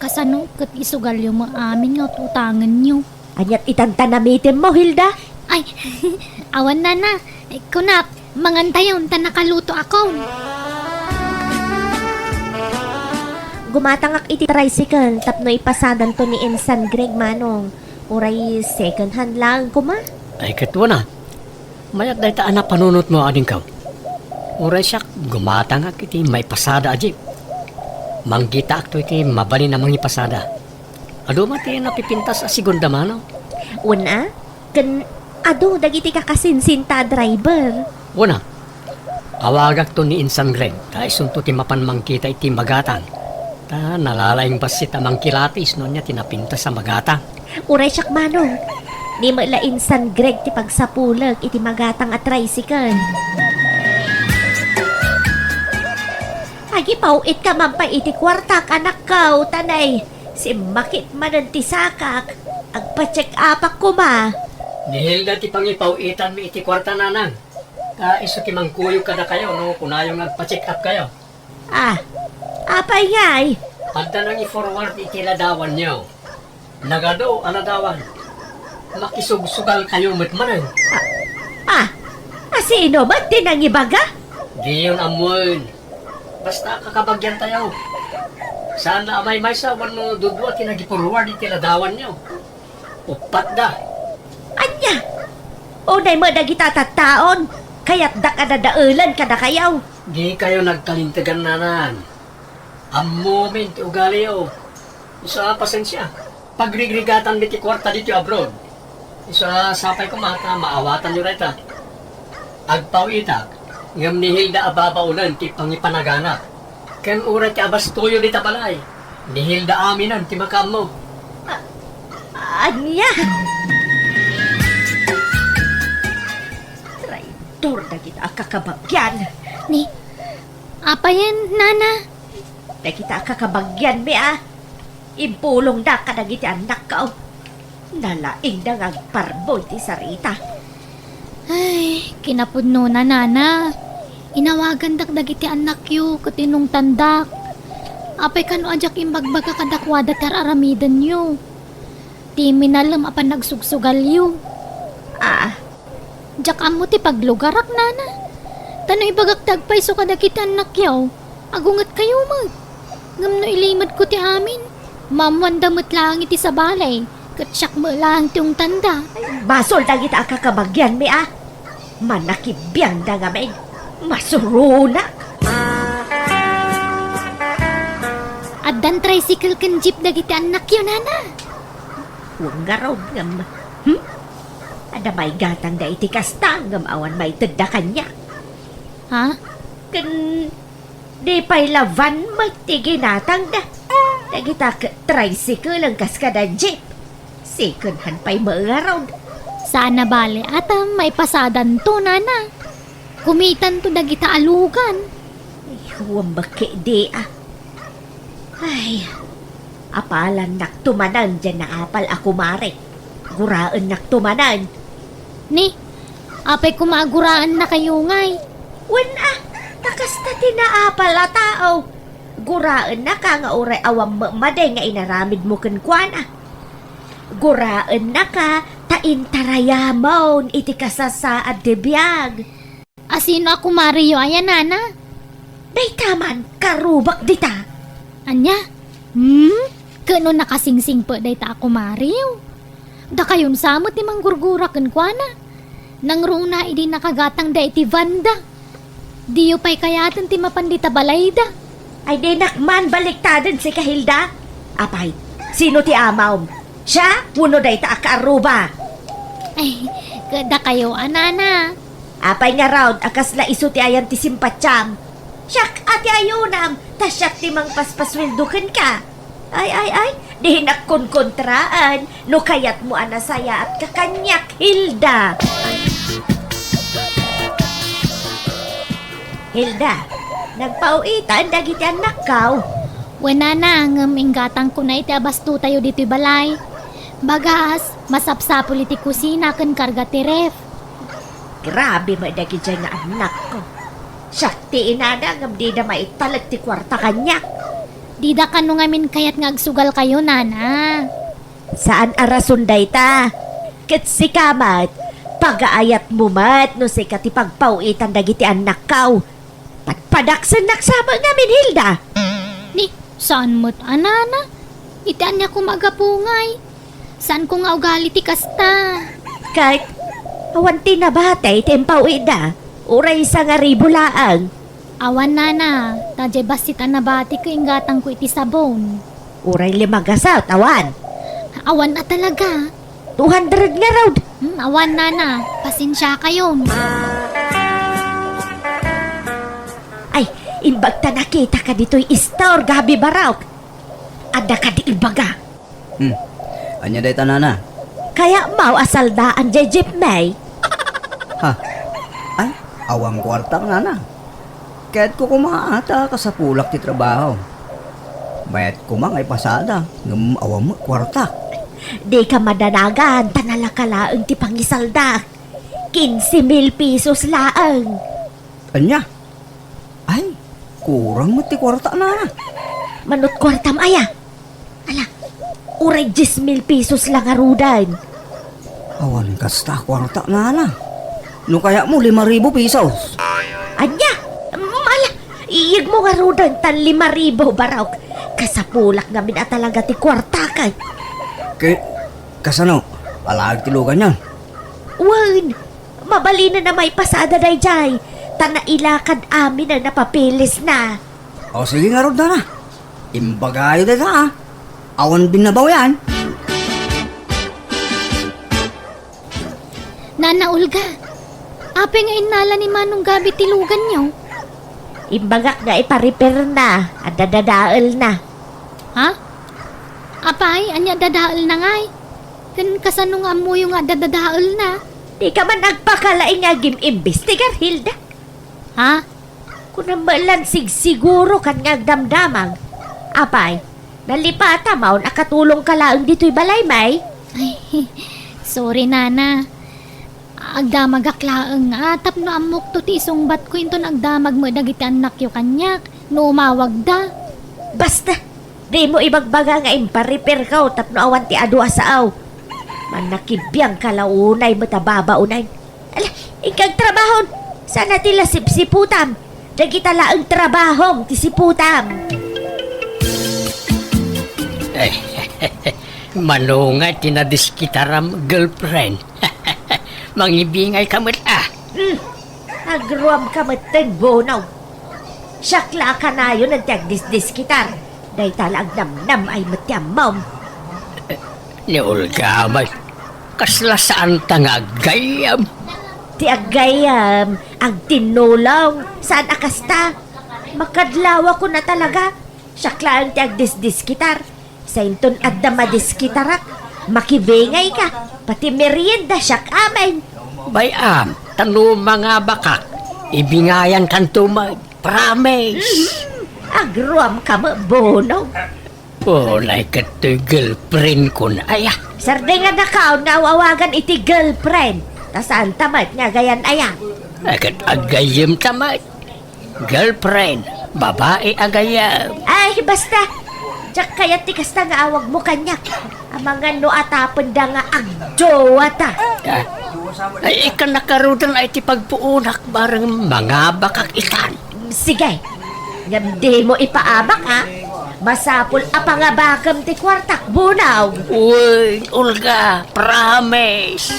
Kasano ket isugalyo met amin nga ut-utangenyo? Aniat itan ta namitemmo, Hilda? Ay, awan, nana. Kunak, mangantayon ta nakalutoakon. Gumatangak iti tricycle tapno ipasadanto ni Insan Greg, manong. Uray second hand laeng koma. Ay, ket wen a. Mayat dayta a napanunotmo, adingko. Uray siak, gumatangak iti maipasada a jeep. Manggitaakto iti mabalin a mangipasada. Adu met ti napipintas a segunda mano. Wen a, ken adu dagiti kakasinsinta a driver. Wen a, awagakto ni Insan Greg, ta isunto ti mapan mangkita iti magatang. Ta nalalaing bassit a mangkilatis no ania ti napintas a magatang. Uray siak, manong. Ni met la Insan Greg ti pagsapulek iti magatang a tricycle. Agipaw-itka man pay iti kuartak, anakko, ta nay, simmakit manen ti sakak. Agpa-check-upak koma. Ni Hilda ti pangipaw-itanmi iti kuarta, nanang. Ta isu ti mangkuyog kadakayo no kunayo nga agpa-check-up kayo. Ah, apay ngay? Adda nangi-forward iti ladawanyo. Nagadu a ladawan. Makisugsugalkayo met manen. Ah, ah, a sino met ti nangibaga? Diyon ammoen. Basta kakabagiantayo. Saan la a maymaysa wenno dudua ti nagi-forward iti ladawanyo. Uppat da. Ania? Unay met dagita tattaon, kayatdak a dadaelen kadakayo. Dikayo nagkalintegan, nanan. Ammomin ti ugaliyo. Isu a pasensia. Pagrigrigatanmi ti kuarta ditoy abroad. Isu a sapay koma ta maawatanyo dayta. Agpaw-itak, ngem ni Hilda a babaolen ti pangipanagana. Ken uray ti abastoyo dita balay, ni Hilda aminen ti makaammo. A-, ania? Traidor dagita a kakabagian. Ni, apayen, nana? Dagita a kakabagianmi a. Impulongda kadagiti annakko. Nalaingda nga agparbo iti sarita. Ay, kinapudnona, nana. Inawagandak dagiti annakyo ket inungtandak. Apay kano a diak imbagbaga kadakuada ti ar-aramidenyo? Ti minalem a panagsugsugalyo. Ah. Diak ammo ti paglugarak, nana. Ta no ibagak ti agpayso kadagiti annakyo, agungetkayo met. Ngem no ilimedko ti amin, maammoanda met laeng iti sabali, ket siak met laeng ti ungtanda. Basol dagita a kakabagianmi a. Manakibiangda ngamin. Masuronak. Addan tricycle ken jeep dagiti annakyo, nana. Wen ngarud ngem. Hmm? Adda maigatangda iti kasta ngem awan maitedda kaniak. Ha? Ken di pay la van met ti ginatangda. Dagita ket tricycle a kas kada jeep. Second hand pay met ngarud. Saan a bale, atam, maipasadanto, nana. Kumitanto dagita a lugan. Ay, huwam bakke di, ah. Ay, apalannakto manen diay naapal a kumare. Guraennakto manen. Ni, apay koma a guraennakayo ngay? Wen a, ta kasta ti naapal a tao. Guraennaka nga uray awan met madi nga inaramidmo kenkuana. Guraennaka ta intarayamon iti kasasaad ti biag. A sino a kumareyo aya, nana? Dayta man, karubak dita. Ania? Hmm? Ket no nakasingsingpet dayta a kumareyo? Dakayon sa met ti manggurgura kenkuana. Nangruna idi nakagatangda iti vanda. Diyo pay kayaten ti mapan dita balayda. Ay, dinak man baliktaden sika, Hilda. Apay, sino ti amawm? Siak wenno dayta a kaarruba? Ay, ket dakayo a, nana. Apay ngarud a kasla isu ti ayan ti simpatiam? Siak a ti ayunam, ta siak ti mangpaspasueldo kenka. Ay, ay, ay, dinak konkontraan no kayatmo a nasayaatka kaniak, Hilda. Hilda, nagpaw-itan dagiti annakkaw. Wen, nana, ngem inggatangkona iti abastotayo ditoy balay. Bagas, masapsapul iti kusina ken karga ti ref. Grabe met dagiti nga annakko. Siak ti inada ngem dida maitalek ti kuarta kaniak. Dida kano ngamin kayat nga agsugalkayo, nana. Saan a rason dayta. Ket sika met, pagaayatmo met no sika ti pagpaw-itan dagiti annakkaw. Padpadaksennak sa met ngamin, Hilda. Ni, saan met a, nana? Iti ania koma a gapu ngay? Saanko nga ugali ti kasta. Ket, awan ti nabati ti impaw-itda, uray sangaribu laeng. Awan, nana, ta diay bassit a nabati ket inggatangko iti sabon. Uray lima gasut, awan. Awan a talaga. Two hundred ngarud. Hmm, awan, nana. Pasensiakayon. Ay, imbag ta nakitaka ditoy istor, Gabi Barok. Adda kadi ibaga. Hmm. Ania dayta, nana? Kayatmo a saldaan diay jeepmi? Ha? Ay, awan kuartak, nana. Kayatko koma a ta kasapulak ti trabaho. Mayat koma nga ipasada, ngem awan met kuartak. Dika madanagan, ta nalaka laeng ti pangisaldak. Quince mil pesos laeng. Ania? Ay, kurang met ti kuarta, nana. Manut kuartam aya? Ala, uray dies mil pesos la ngaruden. Awan kasta kuarta, nana. No kayatmo, lima ribu pesos. Ania? Mm, ala, iyegmo ngaruden tan lima ribu, Barok. Kasapulak ngamin a talaga ti kuartak. Ke-, Kasano? Alaag ti luganyon. Wen, mabalinen a maipasada daydiay, ta nailakad amin a napapilisna. O sige ngarud, Nana. Imbagayo dayta, a. Awan binnabaw yan. Nana Olga, apay nga innala ni Manong Gabi ti luganyo? Imbagak nga iparipirna, adda dadaelna. Ha? Apay, ania dadaelna ngay? Ken kasano nga ammoyo nga adda dadaelna? Dika man agpakalaing nga agim-imbestigar, Hilda. Ha? Kunam met lan sigsiguro ken nga agdamdamag. Apay, nalipata maon a katulongka laeng ditoy balay, may? Ay, sorry, Nana. Agdamagak laeng nga tapno ammokto ti isungbatko inton agdamag met dagiti annakyo kaniak no umawagda. Basta, dimo ibagbaga nga imparipirko tapno awan ti adu a sao. Mannakibiangka la unay met a babaonen. Ala, inka agtrabahon. Saan a ti la sipsiputam. Dagita laeng trabahom ti siputam. Mano nga ti nadiskitaram, girlfriend? Mangibingayka met, a. Hmm. Agruamka metten, Bonong. Siak la a kanayon ti agdisdiskitar. Dayta la agnamnam-ay met ti ammom. Ni Olga met, kasla saanta nga aggayyem? Ti aggayyem, agtinnulong, saan a kasta. Makadlawakon a talaga. Siak laeng ti agdisdiskitar. Sainton adda madiskitarak, makibingayka, pati merienda siak amin. Bay-am, ta no mangabakak, ibingayankanto met. Promise. Mhm. Agruamka met, Bonong. Unay ket toy girlfriendkon aya. Sardengannakaon nga aw-awagan iti girlfriend. Ta saanta met nga agayan aya. Ay, ket aggayyemta met. Girlfriend, babai a gayyem. Ay, basta. Diak kayat ti kasta nga awagmo kaniak. Amangan no atapenda nga agjowata. Ah, ay, ikannakarudan ay ti pagpuonak bareng mangabakak itan. Sige. Ngem dimo ipaabak, a. Masapul a pangabakem ti kuartak, Bonong. Uy, Olga, promise.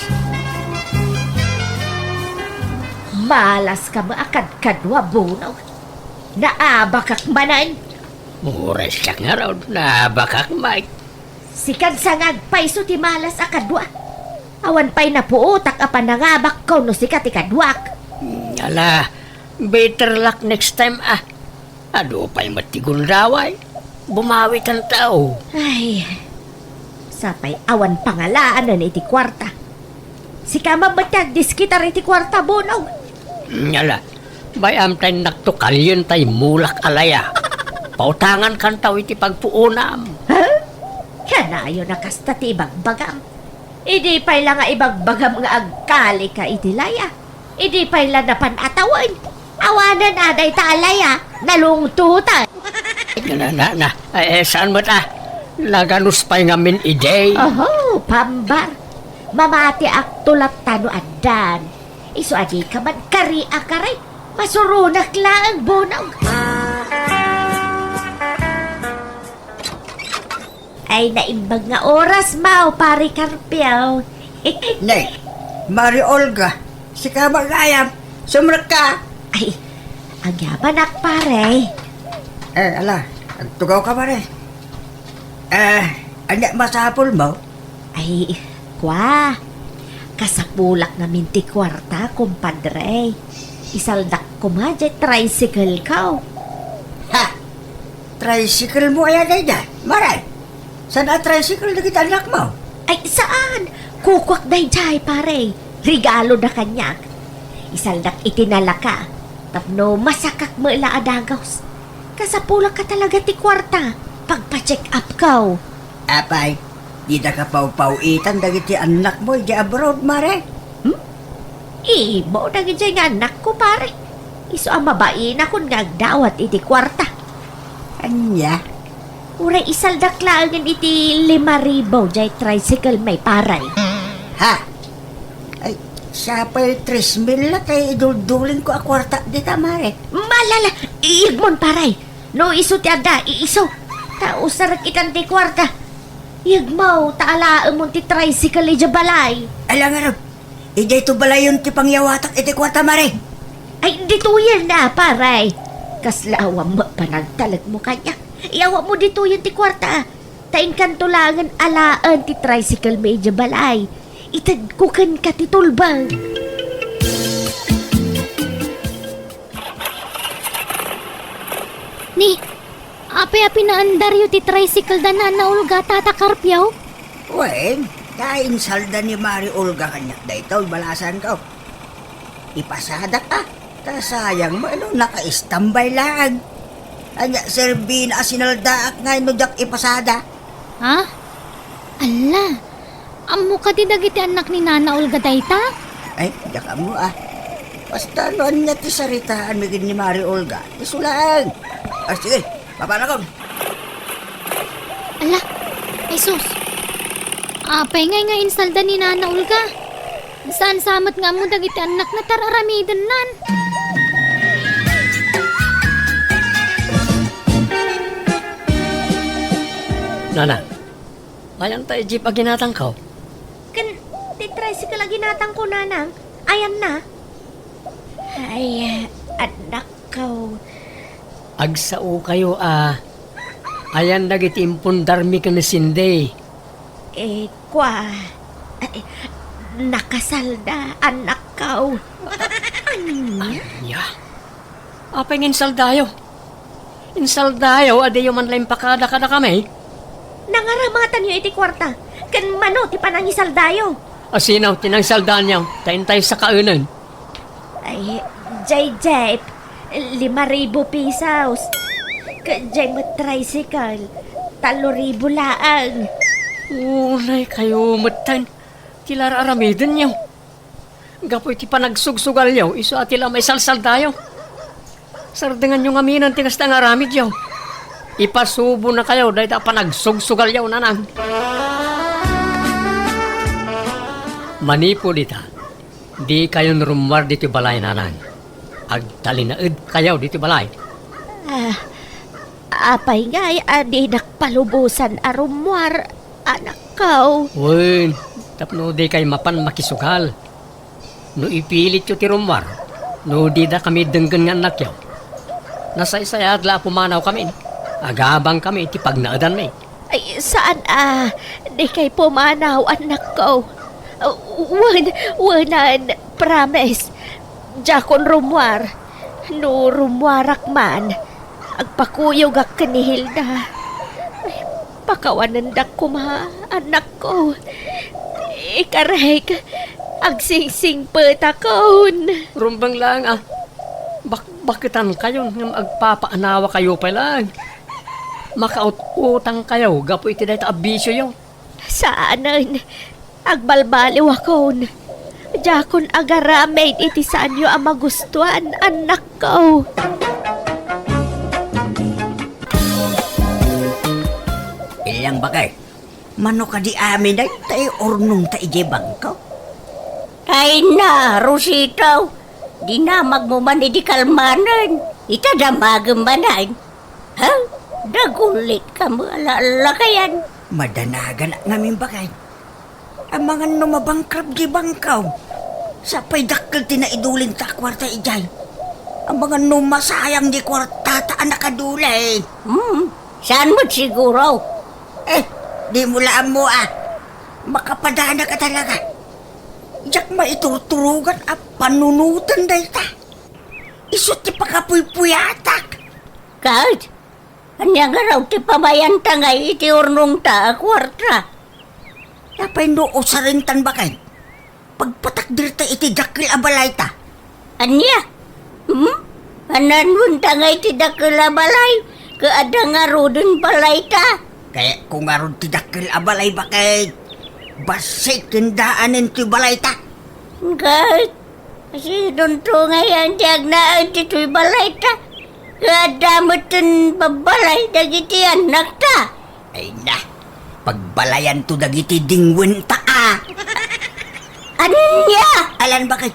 Malaska met a kadkadua, Bonong. Naabakak manen. Uray siak ngarud, naabakak met. Sikan sa nga agpayso ti malas a kadua. Awan pay napuotak a panangabakko no sika ti kaduak. Hmm, ala, better luck next time, a. Adu pay met ti gundaway. Bumawikanto. Ay, sapay awan pangalaanen iti kuarta. Sika met ti agdiskitar iti kuarta, Bonong. Ala, bay-am ta innakto kalienta immulak a laya. Pautangankanto iti pagpuonam. Ha? Kanayon a kasta ti ibagbagam. Idi pay la nga ibagbagam nga agkalika iti laya. Idi pay la napan a tawen, awanen a dayta a laya, nalungtotan. Na, na, na, eh, saan met a? Naganus pay ngamin idi. Oho, pambar. Mamatiakto latta no addan. Isu a dika man kari a kari. Masuronak laeng, Bonong. Ay, naimbag nga oras, Mao, Pare Carpio. Ne, Mari Olga, sika met gayam, sumrekka. Ay, agyamanak, pare. Eh, ala, agtugawka, pare. Eh, ania masapulmo? Ay, kua, kasapulak ngamin ti kuarta, kumpadre. Isaldak koma diay tricycle-ko. Ha? Tricycle-mo aya daydiay, Mare? Saan a tricycle dagiti annakmo? Ay, saan? Kukuak daydiay, pare. Regaloda kaniak. Isaldak iti nalaka tapno masakak met la a dagus. Kasapulak a talaga ti kuarta. Pagpa-check up-ko. Apay, dida kapawpaw-itan dagiti annakmo idiay abroad, Mare? Hmm? Ibaw dagidiay nga annakko, pare. Isu a mabainakon nga agdawat iti kuarta. Ania? Uray isaldak laengen iti lima ribu diay tricycle-mi, pare. Ha? Ay, siapay tres mil la tay iduldulingko a kuarta dita, Mare. Malala, iyegmon, pare. No isu ti adda, iisu. Ta usarek itan ti kuarta. Yegmo ta alaemon ti tricycle idiay balay. Ala ngarud, idiay to balayon ti pangyawatak iti kuarta, Mare. Ay, ditoyen na, pare. Kasla awan met panagtalekmo kaniak. Iyawatmo ditoyen ti kuarta. Ta inkanto laengen alaen ti tricycle mi idiay balay. Itedko kenka ti tulbeng. Ni, apay a pinaandaryo ti tricycle da Nana Olga, Tata Carpio? Wen, ta insalda ni Mari Olga kaniak daytoy, balasanko. Ipasadak a, ta sayang met no naka-istambay laeng. Ania, serbina a sinaldaak ngay no diak ipasada? Ha? Ala, ammo kadi dagiti annak ni Nana Olga dayta? Ay, diak ammo a. Basta no ania ti saritaanmi ken ni Mari Olga, isu laeng. Ah, sige, papanakon. Ala, ay sus. Apay ngay nga insalda ni Nana Olga? Saan sa met nga ammo dagiti annakna, tar-aramidennan. Nana, ayan ta jeep a ginatangko? Ken ti tricycle a ginatangko, Nanang, ayanna? Ay, annakko. Agsao kayo a ayan dagiti impundarmi ken ni Cindy. Eh, kua, eh, nakasalda, annakko. Ania? Ania? Apay nga insaldayo? Insaldayo a diyo man la impakada kadakami? Nangaramatanyo iti kuarta, ken mano ti panangisaldayo? Asino ti nangsaldanyo? Ta intay sakaenen. Ay, jay jeep, lima ribu pesos. Ket jay met tricycle, tallo ribu laeng. Unay kayo metten ti lar-aramidenyo. Gapu iti panagsugsugalyo, isu a ti la maisalsaldayo. Sardenganyo ngamin ti kasta nga aramidyo. Ipasubonakayo dayta a panagsugsugalyo, Nanang. Manipud ita, dikayon rummuar ditoy balay, Nanang. Agtalinaedkayo ditoy balay. Ah, apay ngay a dinak palubosan a rummuar, annakko? Wen, tapno dikay mapan makisugal. No ipilityo ti rummuar, no didakami denggen nga annakyo, nasaysayaat la a pumanawkami. Agabangkami iti pagnaedanmi. Ay, saan a, dikay pumanaw, annakko. Wen, wenan, promise. Diakon rummuar. No rummuarak man, agpakuyogak ken ni Hilda. Ay, pakawanendak koma, annakko. Ikarek, agsingsingpetakon. Rumbeng laeng a, bakbaketankayon ngem agpapaanawakayo pay laeng. Makaut-utangkayo gapu iti dayta a bisioyo. Saanen, agbalbaliwakon. Diakon agaramid iti saanyo a magustuan, annakko. Ilyang bakay, mano kadi amin dayta urnongta idiay bangko? Ay na, Rosita, dinamagmo man idi kalmanen. Ita damagem manen. Ha? Dagulit ka mo ala-ala kayan. Madanagan ngamin bakay. Amangan no mabankrupt di bangkaw. Sapay dakkel ti naidulin ta a kuarta idiay. Amangan no masayang di kuarta ta a nakadulin. Hmm, saan mo siguro? Eh, di mo la ammo a. Makapadana ka talaga. Diak maiturturugan a panunoten dayta. Isu ti pakapuypuyatak. Ket, ania ngarud ti pamayanta ngay iti urnongta a kuarta? Apay no usarentan baket? Pagpatakderta iti dakkel a balayta. Ania? Hmm? Ananwenta ngay ti dakkel a balay? Ket adda ngaruden balayta? Kayatko ngarud ti dakkel a balay baket. Bassit ken daanen ti balayta. Ket, sidonto ngay ti agnaed ditoy balayta. Ket adda metten babbalay dagiti annakta. Ay na, pagbalayanto dagiti dingwenta a. Ania? Alan baket,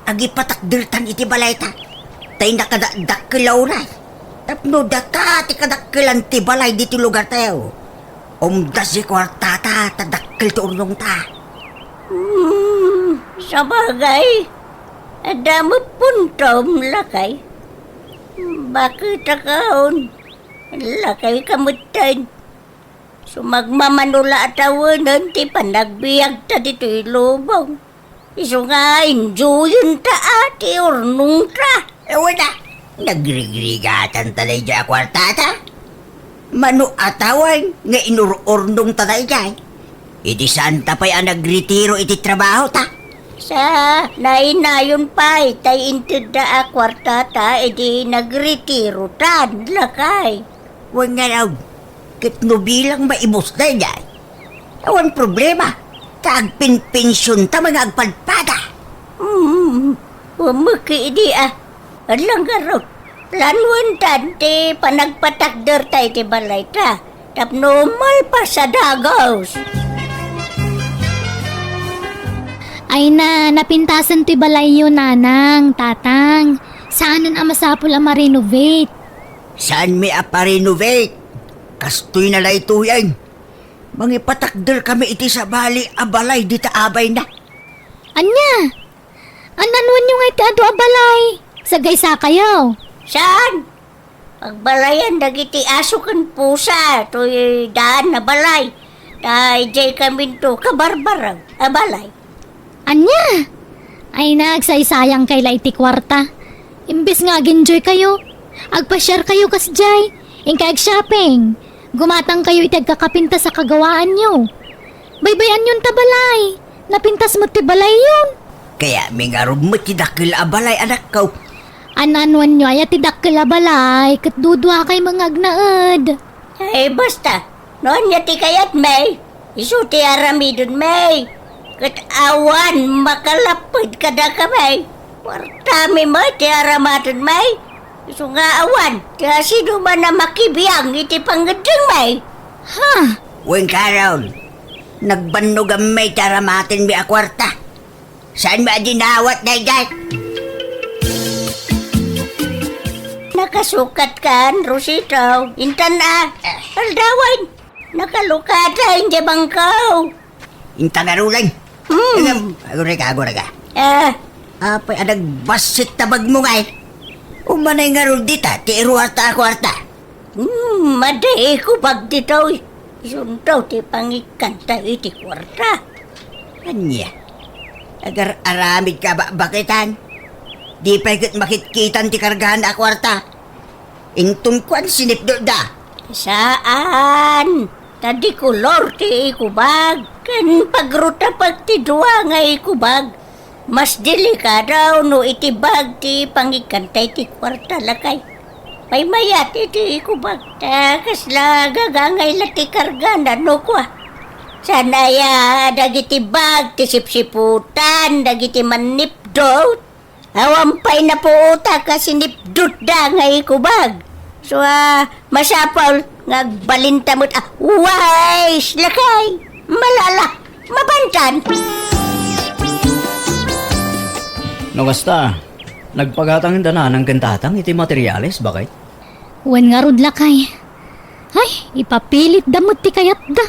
agipatakdertan iti balayta. Tay nakadakdakkel a uray. Tapno data ti kadakkelan ti balay diti lugartayo. Umdas ti kuartata, ta dakkel ti urnongta. Hmm, sabagay. Adda met puntom, lakay. Bakit akaon? Lakay kametten. Sumagmamano la a tawenen ti panagbiagta ditoy lubong. Isu nga enjoyenta a ti urnongta. Awan a, nagrigrigatanta daydiay a kuartata. Mano a tawen nga inur-urnongta daydiay. Idi saanta pay a nagretiro iti trabahota. Sa nainayon pay tay intedda a kuartata idi nagretirotan, lakay. Wen nga raw, ket no bilang maibus daydiay, awan problema, ta agpenpensionta nga agpadpada. Hmm, umeki idi a. Adla ngarud, planuentan ti panagpatakderta iti balayta tapno malpas a dagus. Ay na, napintasen ti balayyo, nanang, tatang. Saanen a masapul a ma-renovate. Saanmi a pa-renovate? Kastoy na daytoyen. Mangipatakderkami iti sabali a balay dita abayna. Ania? An-anuenyo ngay ti adu a balay? Sagaysakayo. Saan? Pagbalayan dagiti aso ken pusa toy daan a balay. Ta idiay kaminto kabarbaraw a balay. Ania? Ay, nagsaysayangkay la iti kuarta. Imbes nga ag-enjoykayo, agpasiarkayo kasdiay, inkay ag-shopping, gumatangkayo iti agkakapintas a kagawaanyo. Baybay-anyonta balay, napintas met ti balayyon. Kayatmi ngarud met ti dakkel a balay, anakko. An-anuenyo aya ti dakkel a balay, ket duduakaymo nga agnaed. Ay, basta, no ania ti kayatmi, isu ti aramidenmi. Ket awan makalapped kadakami. Kuartami met ti aramatenmi. Isu nga awan ti asinoman a makibiang iti pangngeddengmi. Ha? Wen, Carol, nagbannoganmi ti aramatenmi a kuarta. Saanmi a dinawat daydiay? Nakasukatkan, Rosito. Intan a. Aldawen. Nakalukada idiay bangko. Intan a ruling. Hmm. Agurayka, agurayka. Ah. Apay a nagbassit ta bagmo ngay? Umanay ngarud dita ti iruarta a kuarta. Hmm, adda ikubag ditoy. Isunto ti pangikkanta iti kuarta. Ania? Agar-aramidka a bakbaketan? Di pay ket makitkitan ti kargaanna a kuarta. Inton kuan, sinipdutda. Saan? Ta di kolor ti ikubag. Ken pagrutapek ti dua nga ikubag. Mas delikado no iti bag ti pangikkanta iti kuarta, lakay. Paymayat iti ikubag. Ta kasla gagangay la ti kargana no kua. Saan aya dagiti bag ti sipsiputan dagiti mannipdut? Awan pay napuotak a sinipdutda nga ikubag. So, ah, masapul nga agbalinta met a wais, lakay, malala, mapantan. No kasta, nagpagatangenda nanang ken tatang iti materiales, baket? Wen ngarud, lakay. Ay, ipapilitda met ti kayatda.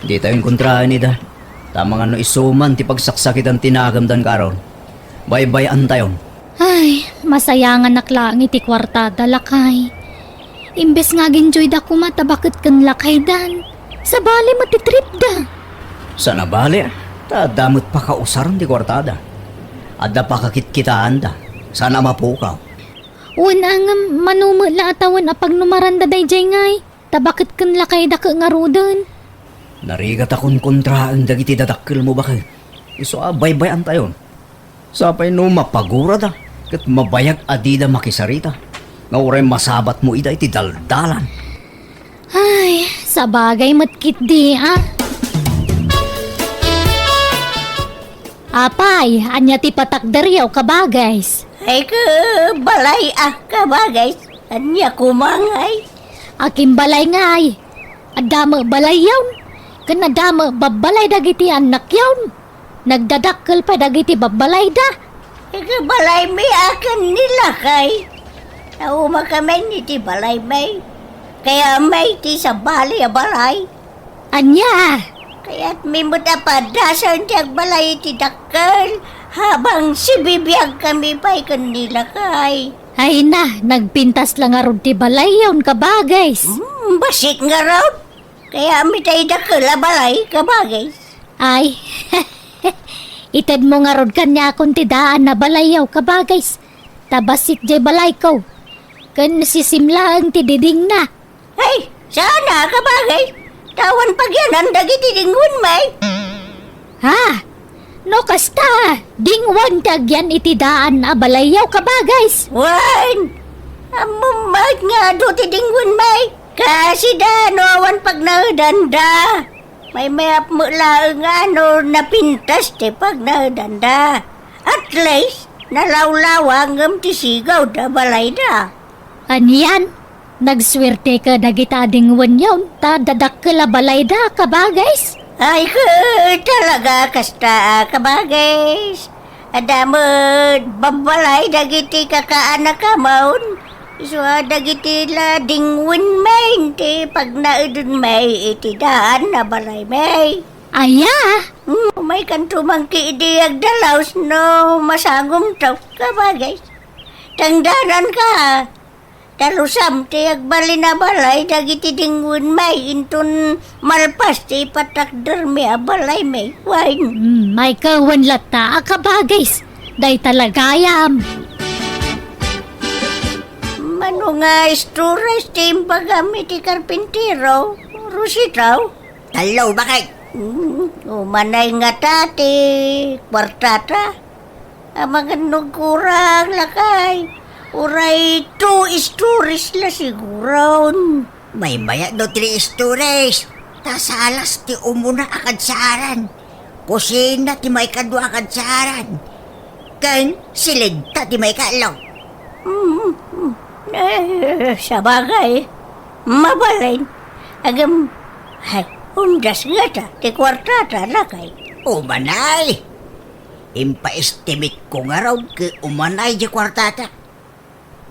Ditayon kontraen ida. Ta amangan no isu man ti pagsaksakitan ti nagamdan, Carol. Baybay-antayon. Ay, masayanganak laeng iti kuartada, lakay. Imbes nga aginjoyda koma ta baket ken lakaydan, sabali met ti tripda. Saan a bali, ta adda met pakausaren ti kuartada. Adda pakakitkitaanda. Saan a mapukaw. Wen a ngem, mano met la a tawen a pagnumaranda daydiay ngay, ta baket ken lakayda ket ngaruden. Narigat a konkontraen dagiti dadakkelmo, baket. Isu a baybay-antayon. Sapay no mapagurada, ket mabayag a dida makisarita, nga uray masabatmo ida iti daldalan. Ay, sabagay met ketdi, a. Apay, ania ti patakderyo, kabagays? Ay, ka balay, a, kabagays. Ania koma ngay? Akin balay ngay. Adda met balayyon. Ken adda met babbalay dagiti annakyon. Nagdadakkel pay dagiti babbalayda. Iti balaymi a ken ni lakay. Naumakami iti balaymi. Kayatmi ti sabali a balay. Ania? Kayatmi met a padasen ti agbalay iti dakkel, habang sibibiagkami pay ken ni lakay. Ay na, nagpintas la ngarud ti balayyon, kabagays. Hmm, bassit ngarud. Kayatmi tay dakkel a balay, kabagays. Ay, itedmo ngarud kaniakon ti daan a balayyo, kabagays. Ta bassit jay balayko. Ken sisim laeng ti didingna. Ay, saan a, kabagay? Ta awan pagyanan dagiti dingwen, may. Ha? No kasta, dingwen ti agyan iti daan a balayyo, kabagays. Wen, ammom met nga adu ti dingwen, may. Kasida no awan pagnaedanda. Maymayap met laeng nga no napintas ti pagnaedanda. At least, nalawlawa ngem ti sigaw da balayda. Anian? Nagsuerte ka dagita a dingwenyon, ta dadakkel a balayda, kabagays? Ay, ke, talaga, kasta a kabagays. Adda met babbalay dagiti kakaanakam, isu a dagiti la dingwenmi ti pagnaedenmi iti daan a balaymi. Aya? Hmm, maykanto man ketdi agdalaus no masangomto, kabagay. Tangdananka, dalusam ti agbalin a balay dagiti dingwenmi inton malpas ti ipatakdermi a balaymi. Wen. Hmm, maykawan latta a kabagays. Dayta la gayam. Mano nga storage ti imbagam iti karpintero, Rosita? Tallo, bakit? Hmm, umanay ngata ti kuartata. Amangan no agkurang, lakay. Uray two stories la siguron. Maymayat no three stories. Ta salas ti umuna a kadsaaran. Kusina ti maikadua a kadsaaran. Ken silidta ti maikatlo. Mm, mm. Eh, sabagay. Mabalin. Agam, ay, umdas ngata ti kuartata, lakay. Umanay. Impaestimate ko ngarud ket umanay ti kuartata.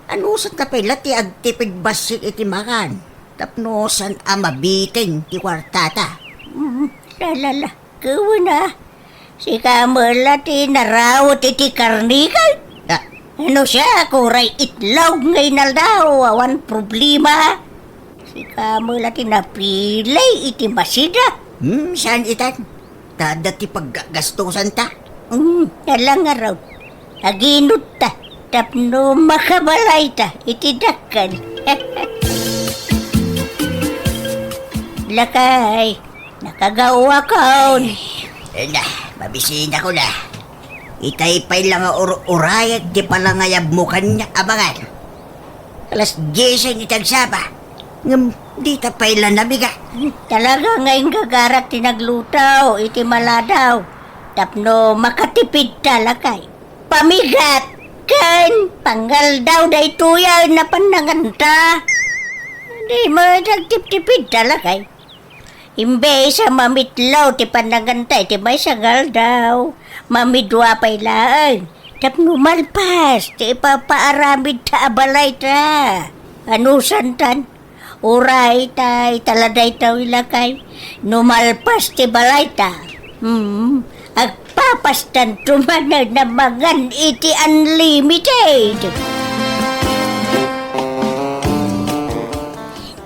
Anusanta pay la ti agtipid bassit iti makan tapno saan a mabitin ti kuartata? Mm, la, la, la. Kawen a. Sika met la ti narawet iti karnikal. Ah. No siak, uray itlog nga inaldaw, awan problema. Sika met la ti napili iti masida. Hmm, saan itan? Ta adda ti paggasgastusanta. Hmm, ala ngarud. Aginutta tapno makabalayta iti dakkel. Lakay, nakagawakon. Eh, na, mabisinak la. Itay pay la nga ur-urayek ti panangayabmo kaniak, amangan. Alas diesen iti agsapa, ngem dita pay la namigat. Talaga nga inggagarak ti nagluto iti maladaw tapno makatipidta, lakay. Pamigat ken pangaldaw daytoy a napannanganta. Di met agtiptipidta, lakay. Imbes a mamitlo ti pannanganta iti maysa nga aldaw, mamidua pay laeng tapno malpas ti ipapaaramidta a balayta. Anusantan, uray ta ita la daytoy, lakay, no malpas ti balayta, hmm, agpapastanto manen a mangan iti unlimited.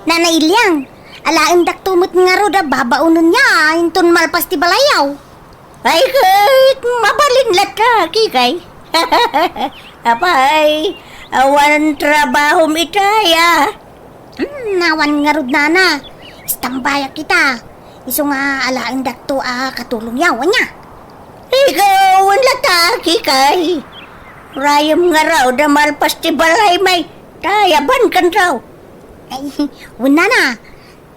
Nana Iliang, alaendakto met ngarud a babaonenyo inton malpas ti balayyo. Ay, ket mabalin latta, Kikay. Apay, awan trabahom itay a? Hmm, awan ngarud, nana. Istambayak ita. Isu nga alaendakto a katulongyo, ania? Ikaw, wen latta, Kikay. Urayem ngarud a malpas ti balaymi, ta ayabankanto. Ay, wen, nana.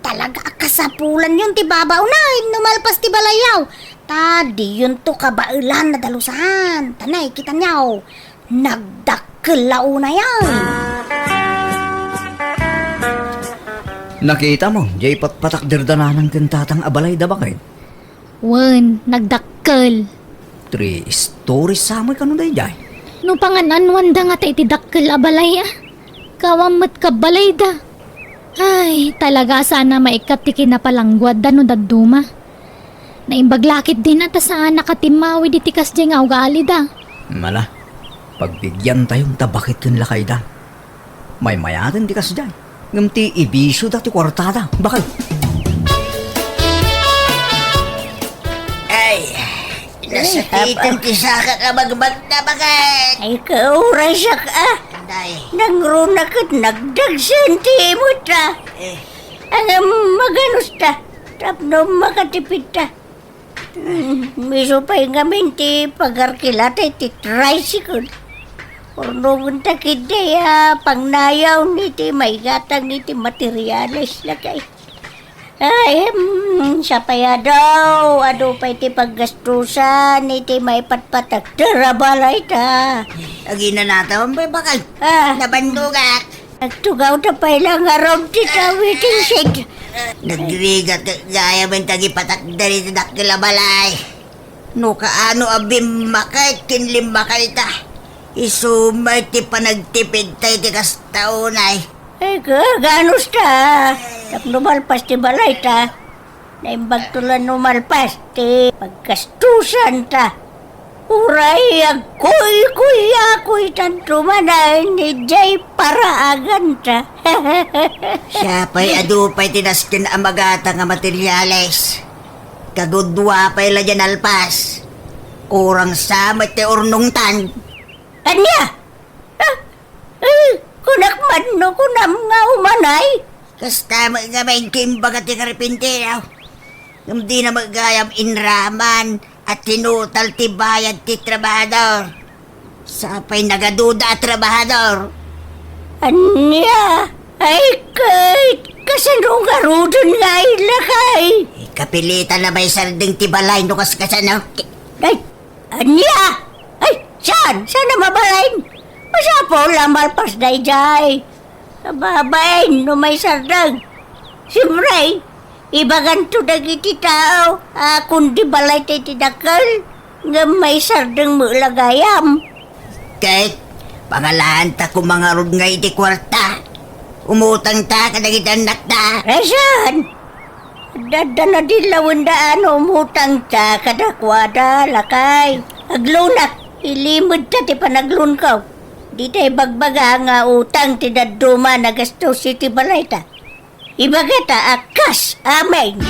Talaga a kasapulanyon ti babaonen no malpas ti balayyo. Ta diyonto kabaelan a dalusan. Ta nay, kitanyo, nagdakkel la unayen. Nakitamo, diay patpatakderda nanang ken tatang a balayda, baket? Wen, nagdakkel. Three stories sa met kano daydiay? No pangan-anwanda ngata iti dakkel a balay, a? Kawan met kabalayda. Ay, talaga a saan a maikkat ti kinapalangguadda no dadduma. Naimbag la ketdin a ta saan a katimmawid iti kasdiay nga ugalida. Mala, pagbibiantayon ta baket ken lakayda. Maymayaten ti kasdiay, ngem ti ibisioda ti kuartada, baket. Ay, nasakiten ti sakak a magmagna, baket. Ay, kaurasak a. Day. Nangruna ket nagdagsen ti imutta. Eh. Ngem maganusta, tapno makatipidta. Hmm, isu pay ngamin ti pagarkilata iti tricycle. Urnongenta ketdi a pangnayon iti maigatang iti materiales, lakay. Ay, hmm, siapay adu, adu pay ti paggastusan iti maipatpatakder a balayta. Aginanatawan pay, baket. Ah. Nabannogak. Nagtugawda pay la ngarud ti tao iti sed. Nagrigat gayam ti agipatakder iti dakkel a balay. No kaano a bimmakay ken limmakayta, isu met ti panagtipidta iti kasta unay. Ay, ka-, ganusta? Tapno malpas ti balayta. Naimbagto la no malpas ti paggastusanta. Uray agkuykuyakoytanto manen idiay paraaganta. Siapay adu pay ti nasken a magatang a materiales. Kagudua pay la diay nalpas. Kurang sa met ti urnongtan. Ania? Ah, eh, kunak man no kunam nga umanay? Kasta met ngamin ti imbaga ti karpintero. Ngem dina met gayam inraman a tinutal ti bayad ti trabahador. Sapay nagaduda a trabahador. Ania? Ay, ket, kasano ngaruden nga ay lakay? Kapilitan a maisardeng ti balay no kas-, kasano? Ay, ania? Ay, saan? Saan a mabalin? Masapul a malpas daydiay. Ababain no maisardeng. Siyempre, ibaganto dagiti tao a kundi balayta iti dakkel, ngem maisardeng met la gayam. Ket, pangalaanta koma ngarud nga iti kuarta. Umutangta kadagiti annakta. Resan! Adda, adda nadillawenda a no umutangta kadakuada, lakay. Aglunak, ilimedta ti panaglunko. Dita ibagbaga nga utang ti dadduma a gastos iti balayta. Ibagata a kas amin.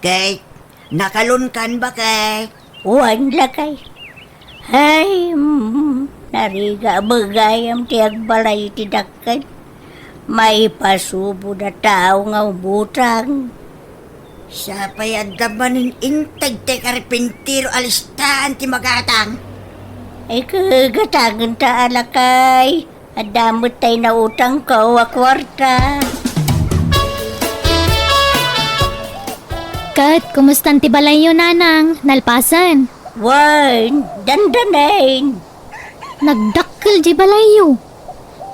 Kay, nakalunkan ba kay? Wen, lakay. Ay, mm, narigat gayam ti agbalay iti dakkel. Maipasubod a tao nga umutang. Siapay adda manen integ ti karpintero a listaan ti magatang. Ay, kagatangenta a lakay. Adda met tay nautangko a kuarta. Ket, kumustan ti balayyo, nanang? Nalpasen? Wen, dandanen. Nagdakkel di balayyo.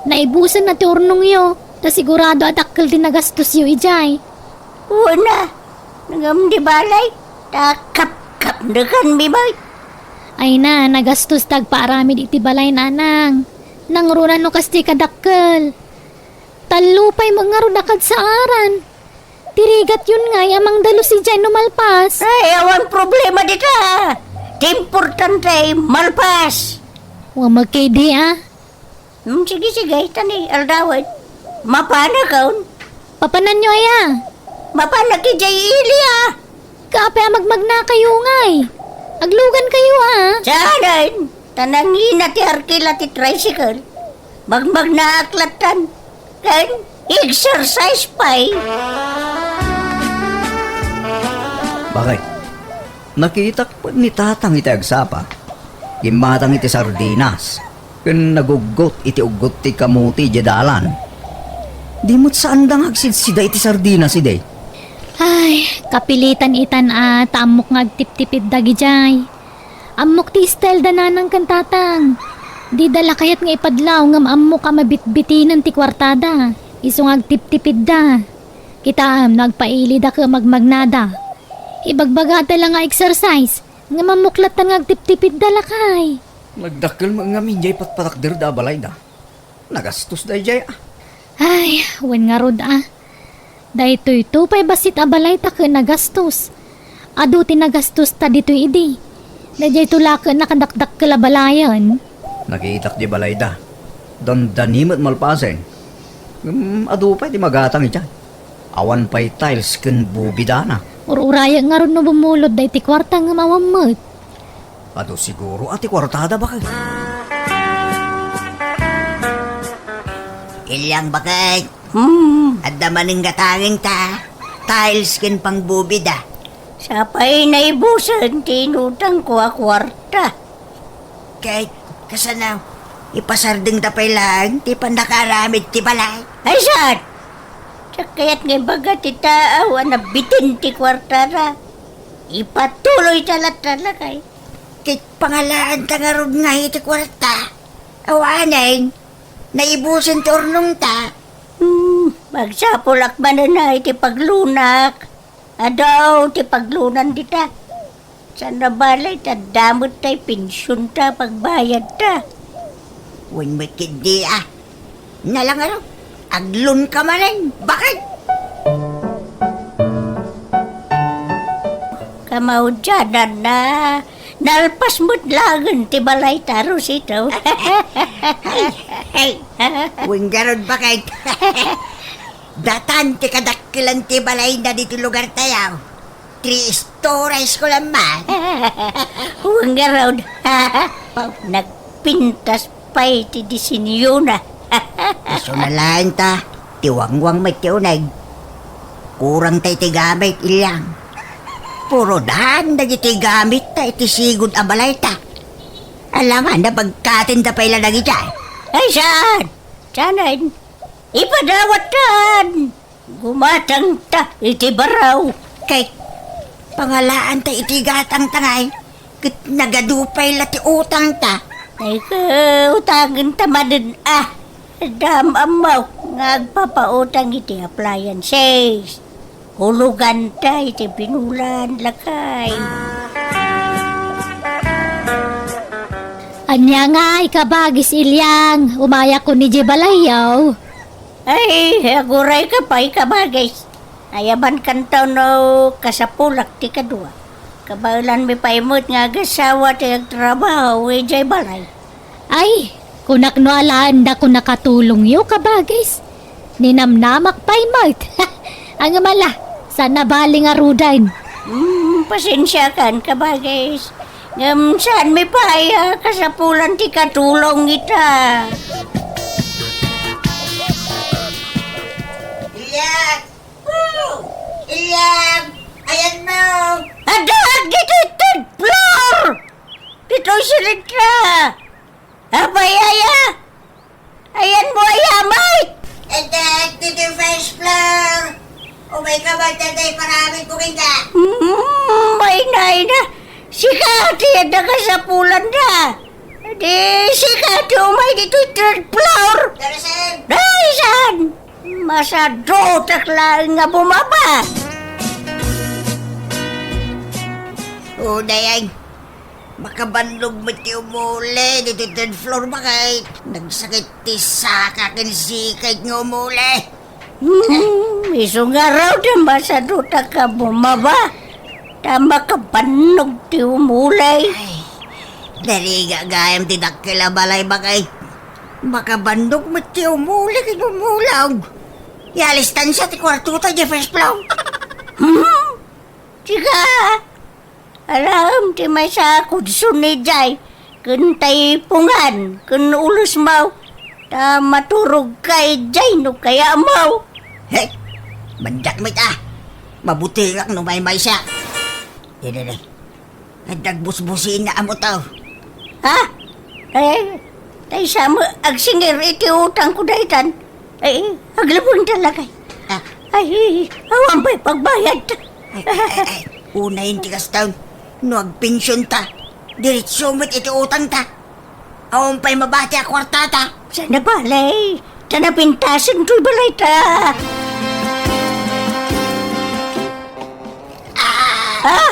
Naibusen na ti urnongyo, ta sigurado a dakkel ti nagastosyo idiay. Wen a, ngem di balay, ta kapkapnekan mi met. Ay na, nagastos ti agpaaramid iti balay, nanang. Nangruna no kas ti kadakkel. Tallo pay met ngarud a kadsaaran. Ti rigatyon ngay a mangdalus idiay no malpas. Ay, awan problema dita. Ti importante, malpas. Wa, magkaydi, ah. Hmm, sige, sige, ta ni aldawen. Mapanakon. Papananyo aya? Mapanak idiay ili, ah. Kaapay a magmagnakayo ngay? Aglugan kayo, ah. Saanen? Ta nangina ti arkila ti tricycle. Magmagnaak lattan. Ken exercise pay. Bakit? Nakitak met ni Tatang iti agsapa. Gimmatang iti sardinas. Ken naguggot iti uggot ti kamote idiay dalan. Di met saanda nga agsidsida iti sardinas idi. Ay, kapilitan itan a ta ammok nga agtiptipid dagidiay. Ammok ti style da nanang ken tatang. Dida la kayat nga ipadlaw ngem ammok a mabitbitinen ti kuartada. Isu nga agtiptipidda. Kitaem no agpailida ken magmagnada. Ibagbagada la nga exercise, ngem ammok lattan nga agtiptipidda lakay. Nagdakkel met ngamin diay patpatakderda a balayda. Nagastos daydiay, a. Ay, wen ngarud, a. Daytoyto pay bassit a balay ta ket nagastos. Adu ti nagastosta ditoy idi. Daydiayto la ket nakadakdakkel a balayen. Nakitak di balayda. Dandani met malpasen. Ngem adu pay ti magatang idiay. Awan pay tiles ken bubidana. Ur-urayek ngarud no bumulod daydi kuarta ngem awan met. Adu siguro a ti kuartada, baket. Iliang, baket. Hmm. Adda manen gatangenta, tiles ken pangbubida. Sapay naibusen ti inutangko a kuarta. Ket kasano, ipasardengta pay laeng ti pannakaaramid ti balay? Ay, saan? Diak kayat nga ibaga ti tao a nabitin ti kuartana. Ipatuloyta latta, lakay. Ket pangalaanta ngarud nga iti kuarta. Awanen, naibusen ti urnongta. Hmm, magsapulak manen a iti paglunak. Adu ti paglunan dita. Saan a balay ta adda met tay pensionta, pagbayadta. Wen met ketdi, a. Nalangaro, aglunka manen, baket. Kamaudiananna, nalpas met laengen ti balayta, Rosita. Ay, ay. Wen ngarud, baket. Datan ti kadakkelan ti balayna ditoy lugartayo. Three stories ko lang man. Wen ngarud. Nagpintas pay ti disenyona. Isu na laeng ta, ti wangwang met ti uneg. Kurangta iti gamit, Iliang. Puro daan dagiti gamitta iti sigud a balayta. Alangan, nabagkaten da pay la dagidiay. Ay, saan? Saanen? Ipadawattan! Gumatangta iti baro. Kay, pangalaanta iti gatangta ngay, ket nagadu pay la ti utangta. Ay, utangenta manen, a. Dam ammo nga agpapautang iti appliances. Huloganta iti binulan, lakay. Ania ngay, kabagis Iliang, umayakon idiay balayyo. Ay, agurayka pay, kabagis. Ayabankanto no kasapulak ti kadua. Kabaelanmi pay met nga agassawa ti agtrabaho idiay balay. Ay, kunak no alaendak nakatulongyo, kabagis. Ninamnamak pay met. Ngem ala, saan a bali ngaruden. Hmm, pasensiakan, kabagis. Ngem saanmi pay a kasapulan ti katulong ita. Iliang! Iliang! Ayanmo! Addaak ditoy third floor! Ditoy silitra! Apay aya? Ayanmo aya, may? Addaak ditoy first floor! Umay ka man, tay paramidko kenka. Mm, may nay na. Sika ti adda kasapulanda. Di sika ti umay ditoy third floor. Daysan! Masadutak laeng nga bumaba. O, dayay. Makabannog met ti umuli ditoy third floor, baket. Nagsakit ti saka ken sikay nga umuli. Hmm, isu ngarud a masadutak a bumaba, ta makabannog ti umuli. Ay, narigat gayam ti dakkel a balay, baket. Makabannog met ti umuli ken umulog. Ialistan sa ti kuartota idiay first floor. Hmm? Sika? Alaem ti maysa a kudson idiay, ken taypungan, ken ulosmo, ta maturogka idiay no kayatmo. Hey! Mandiak met a! Mabutengak no maymaysa. Didi, didi. Adda agbusbusina a motor. Ha? Eh, tay sa met agsingir iti utangko daytan. Ay, aglabeng talaga. Ah. Ay, awan pay pagbayad. Ay, ay, ay, ay. Unayen ti kastan. No agpensionta, diretso met iti utangta. Awan pay mabati a kuartata. Saan a bale, ta napintasen toy balayta. Ah!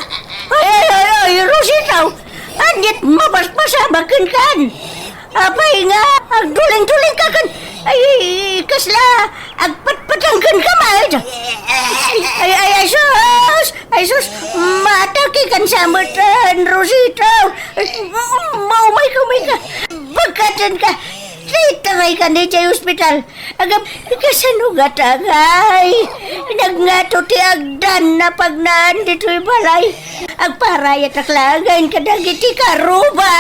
Ay, ay, ay, ay, Rosita! Ania't mapaspasamak kenka? Apay nga agdulingduling ka ken Ay, kasla, agpatpatangken ka met. Ay, ay, ay, sus! Ay, sus! Mataki kan sa met, eh, Rosita. Ay, maumay ka, umay ka. Bagkaten ka. Dita may ka ni jay ospital. Agam, kasano nga tagay? Nagngato ti agdan na pagnaan ditoy balay. Agparayatak laengen kadagiti karuba.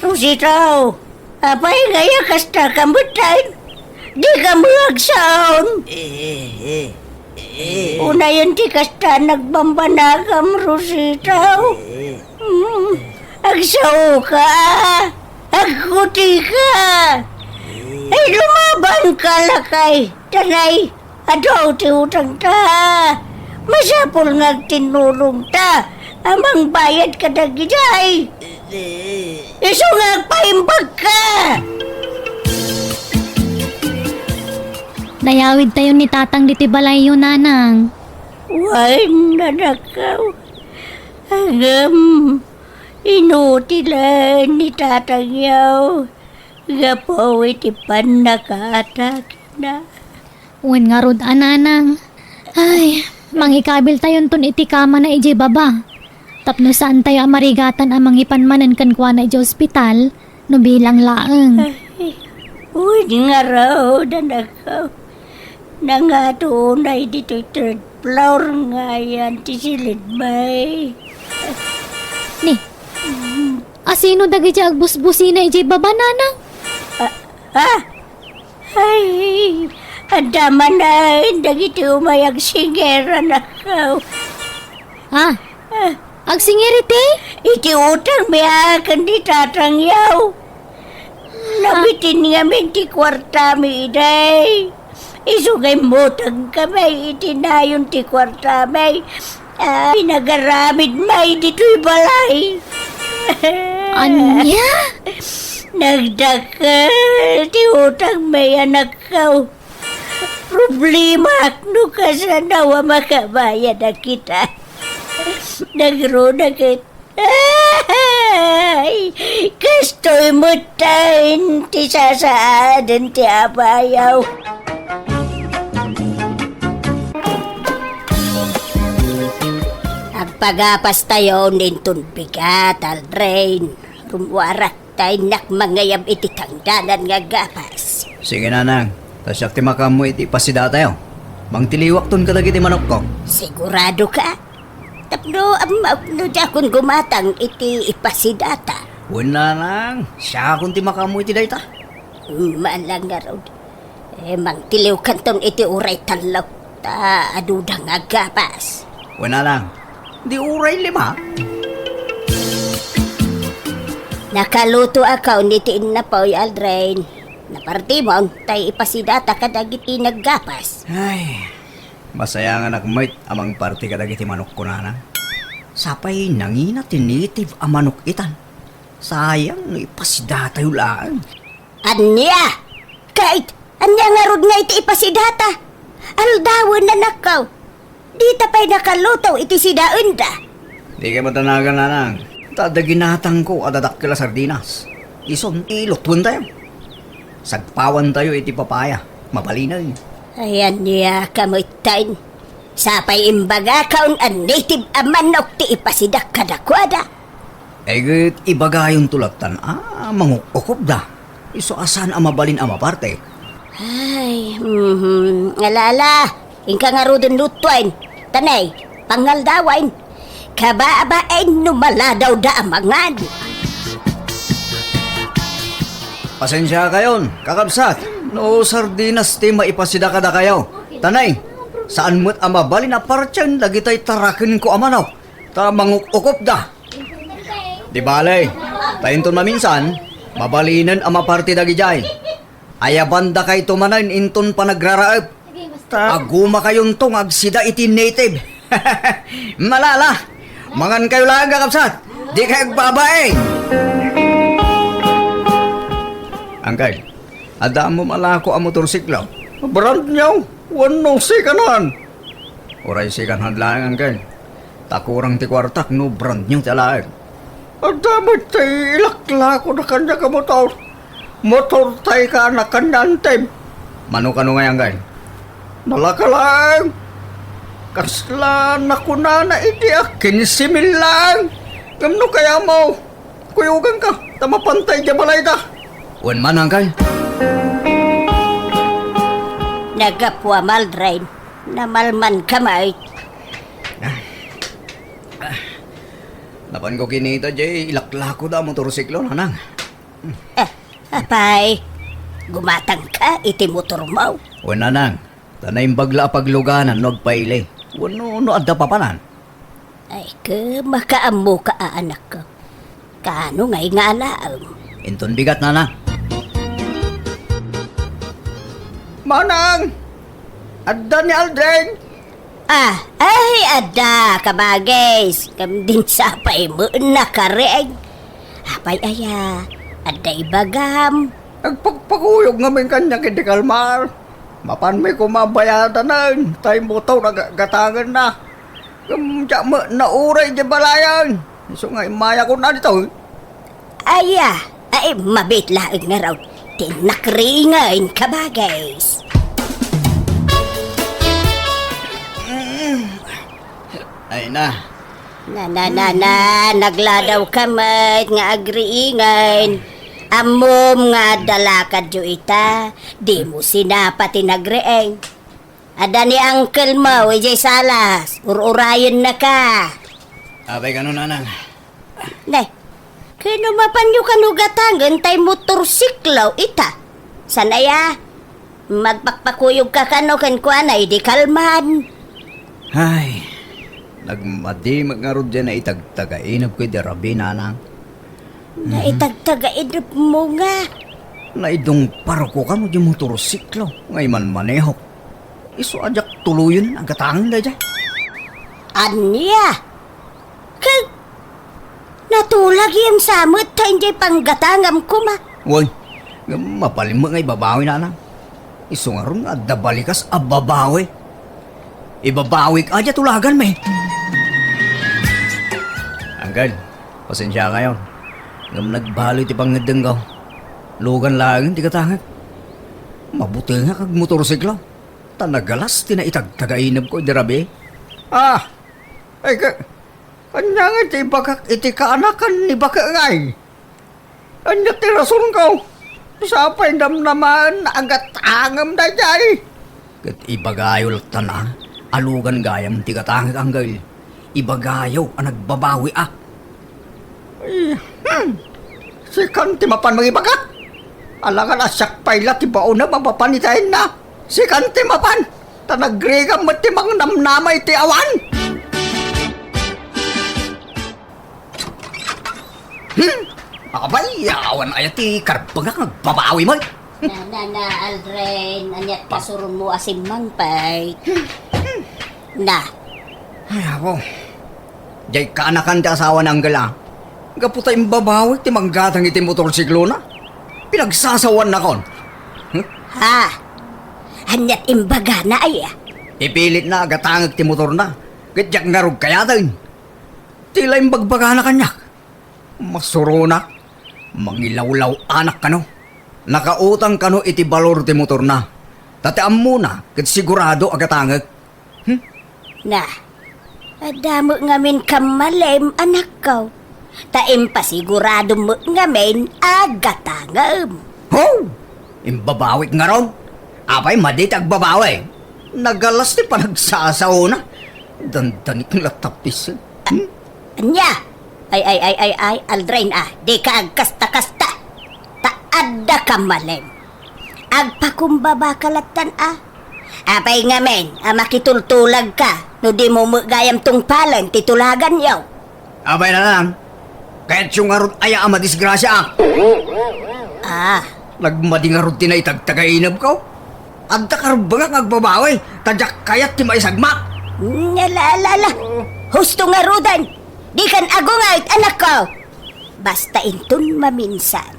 Rosita, apay nga ya kasta ka met, ay? Di ka maagsaon. Eh, eh, eh, eh. Unayen ti kasta nagbambanagam, Rosita. Eh. Hmm, agsaoka, agkutika. Ay, lumabanka lakay, tanay, adu ti utangta. Masapul nga agtinnulongta a mangbayad kadagijay. Isu nga agpaimbagka. Nayawidtayon ni Tatang ditoy balayyo, Nanang. Wen, anakko. Ngem, inutilen ni Tatangyo gapu iti pannakatakna. Wen ngarud a, Nanang. Ay, mangikabiltayonton iti kamana idiay baba. Tapno saantayo a marigatan a mangipan manen kenkuana idiay ospital no bilang laeng. Ay, wen ngarud, anakko. Nangato unay ditoy third floor nga ayan ti silidmi. Ni, asino dagiti agbusbusina idiay baba, Nanang? Ah, ah? Ay, adda manen dagiti umay agsinger, anakko. Ah, ah, agsinger iti? Iti utangmi a ken ni Tatangyo. Nabitin ngamin ti kuartami idi. Isu nga immutangkami iti nayon ti kuartami. Ah, pinagaramidmi ditoy balay. Ania? Nagdakkel ti utangmi, anakko. Problemaak no kasano a makabayad a kita. Nagruna ket, ay, kastoy metten ti sasaaden ti apayaw. Agpagapastayon inton bigat, Aldrin. Rummuarak. Ta innak mangngayab iti tangdanan nga gapas. Sige, Nanang. Ta siak ti makaammo iti ipasidatayo. Mangtiliwakton kadagiti manokko. Sigurado ka? Tapno ammaok no diakon gumatang iti ipasidata. Wen, Nanang. Siakon ti makaammo iti dayta. Malang ngarud. Eh, mangtiliwkanton iti uray tallo, ta aduda nga gapas. Wen, Nanang, di uray lima. Nakalutoakon iti innapoy, Aldrin. Napartimon, ta ipasidata kadagiti naggapas. Ay, masayanganak met a mangparti kadagiti manokko, Nanang. Sapay nangina ti native a manok itan. Sayang no ipasidatayo laeng. Ania? Ket, ania ngarud nga iti ipasidata? Aldawen, anakko. Dita pay nakaluto iti sidaenda. Dika madanagan, Nanang. Ta adda ginatangko a dadakkel a sardinas. Isun ti lutwentayo. Sagpawantayo iti papaya. Mabalinen. Ay, ania ka metten? Sapay imbagakon a native a manok ti ipasidak kadakuada. Ay, ket ibagayonto lattan a manguk-ukopda. Isu a saan a mabalin a maparte. Ay, mhm. Ala, ala, inka ngaruden lutuen. Tanay, pangaldawen. Kababain no maladawda a mangan. Pasensiakayon, kakabsat, no sardinas ti maipasida kadakayo. Tanay, saan met a mabalin a partien dagitay tarakenko a manok, ta manguk-ukopda. Di bale, ta inton maminsan, mabalinen a maparte dagidiay. Ayabandakayto manen inton panagraraep. Ta agumakayonto nga agsida iti native. Malala, mangankayo laeng, kakabsat. Dikay agbabain. Angkay, adda ammo malako a motorsiklo. Brand new, wenno second hand? Uray second hand laeng, angkay. Ta kurang ti kuartak no brand new ti alaek. Adda met tay ilaklako na kaniak a motor. Motor tay kaanakan ni Antem. Mano kano ngay, Anggal? Nalaka laeng. Kasla nakunana idi a kinse mil laeng. Ngem no kayatmo, kuyoganka, ta mapantay diay balayda. Wen man, Anggal. Naggapuam, Aldrin. Namalmanka met. Napanko kinita diay ilaklako da a motorsiklo, Nanang. Eh, apay, gumatangka iti motormo? Wen, Nanang, ta naimbag la a pagluganan no agpaili. Wenno no adda papanan. Ay, ke, makaammoka a anakko. Kaano ngay nga alaem? Inton bigat, Nanang. Manang! Adda ni Aldrin! Ah, ay, adda, kabagis. Ngem dinsapay met nakaring. Apay aya, adda ibagam? Agpakpakuyog ngamin kaniak iti kalmar. Mapanmi koma bayadanen, tay motor a ga-, gatangenna. Ngem diak met nauray idiay balayen. Isu nga immayakon ditoy. Aya, ay, mabiit laeng ngarud ti nakriingen, kabagis. Ay na. Na, na, na, na, nagladawka met nga agriingen. Ammom nga adda lakadyo ita, dimo sinapa ti nagriing. Adda ni uncle mo, idiay salas, ur-urayennaka. Apay kano, Nanang? Ne, kano mapanyo kano gatangen tay motorsiklo ita? Saan aya? Magpakpakuyogka kano kenkuana idi kalman. Ay, nagmadi met ngarud diay naitagtagainebko idi rabii, Nanang. Naitagtagainebmo nga? Naidungparko kano diay motorsiklo nga imanmanehok. Isu a diak tuloyen a gatangen daydiay. Ania? Ket natulagem sa met ta idiay panggatangam koma. Wen, ngem mabalin met nga ibabawi, Nanang. Isu ngarud nga adda balikas a babawi. Ibabawik a diay tulaganmi. Uncle, pasensiakayon. Ngem nagbaloy ti pangngeddengko. Lugan laengen ti gatangek. Mabutengak agmotorsiklo. Ta nagalas ti naitagtagainebko idi rabii. Ah! Ay, ka-, ania ngay ti ibagak iti kaanakan ni Bake ngay? Ania ti rasonko? Sapay namnamaen a gatangem daydiay. Ket ibagayo latta a lugan gayam ti gatangek, Angkel. Ibagayo a nagbabawi a. Ay, hmm. Sikan ti mapan mangibaga. Alangan a siak pay la ti baonem a mapan iti ayna. Sikan ti mapan. Ta nagrigam met ti mangnamnama iti awan. Hmm? Abay, awan aya ti karbengak nga agbabawi met. Na, na, na, Aldrin, aniat pasuronmo a simmangpet? Na. Ay, apo. Diay kaanakan ti asawa ni Angkel a. Gapu ta imbabawik ti manggatang iti motorsiklona. Pinagsasawaannakon. Hmm? Ha? Aniat imbagana aya? Ipilitna a gatangek ti motorna. Ket diak ngarud kayaten. Ti la imbagbagana kaniak. Masuronak, mangilawlaw-anak kano. Nakautang kano iti balor ti motorna. Ta ti ammona ket sigurado a gatangek. Hmm? Na, adda met ngamin kammalem, anakko. Ta impasiguradom met ngamin a gatangem. Ho! Imbabawik ngarud? Apay madi ti agbabawi? Nagalas ti panagsasaona. Dandanik nga tapis. Hmm? Ania? Ay, ay, ay, ay, ay, Aldrin, a, dika agkasta-kasta. Ta adda kammalem. Agpakumbabaka lattan, a. Apay ngamin a makitultulagka no dimo met gayam tungpalen ti tulaganyo? Apay, Nanang, kayatyo ngarud aya a madisgrasiaak? Ah. Nagmadi ngarud ti naitagtagainebko. Adda karbengak nga agbabawi, ta diak kayat ti maisagmak. Ala, ala, ala. Husto ngaruden. Dikan agunget, anakko. Basta inton maminsan,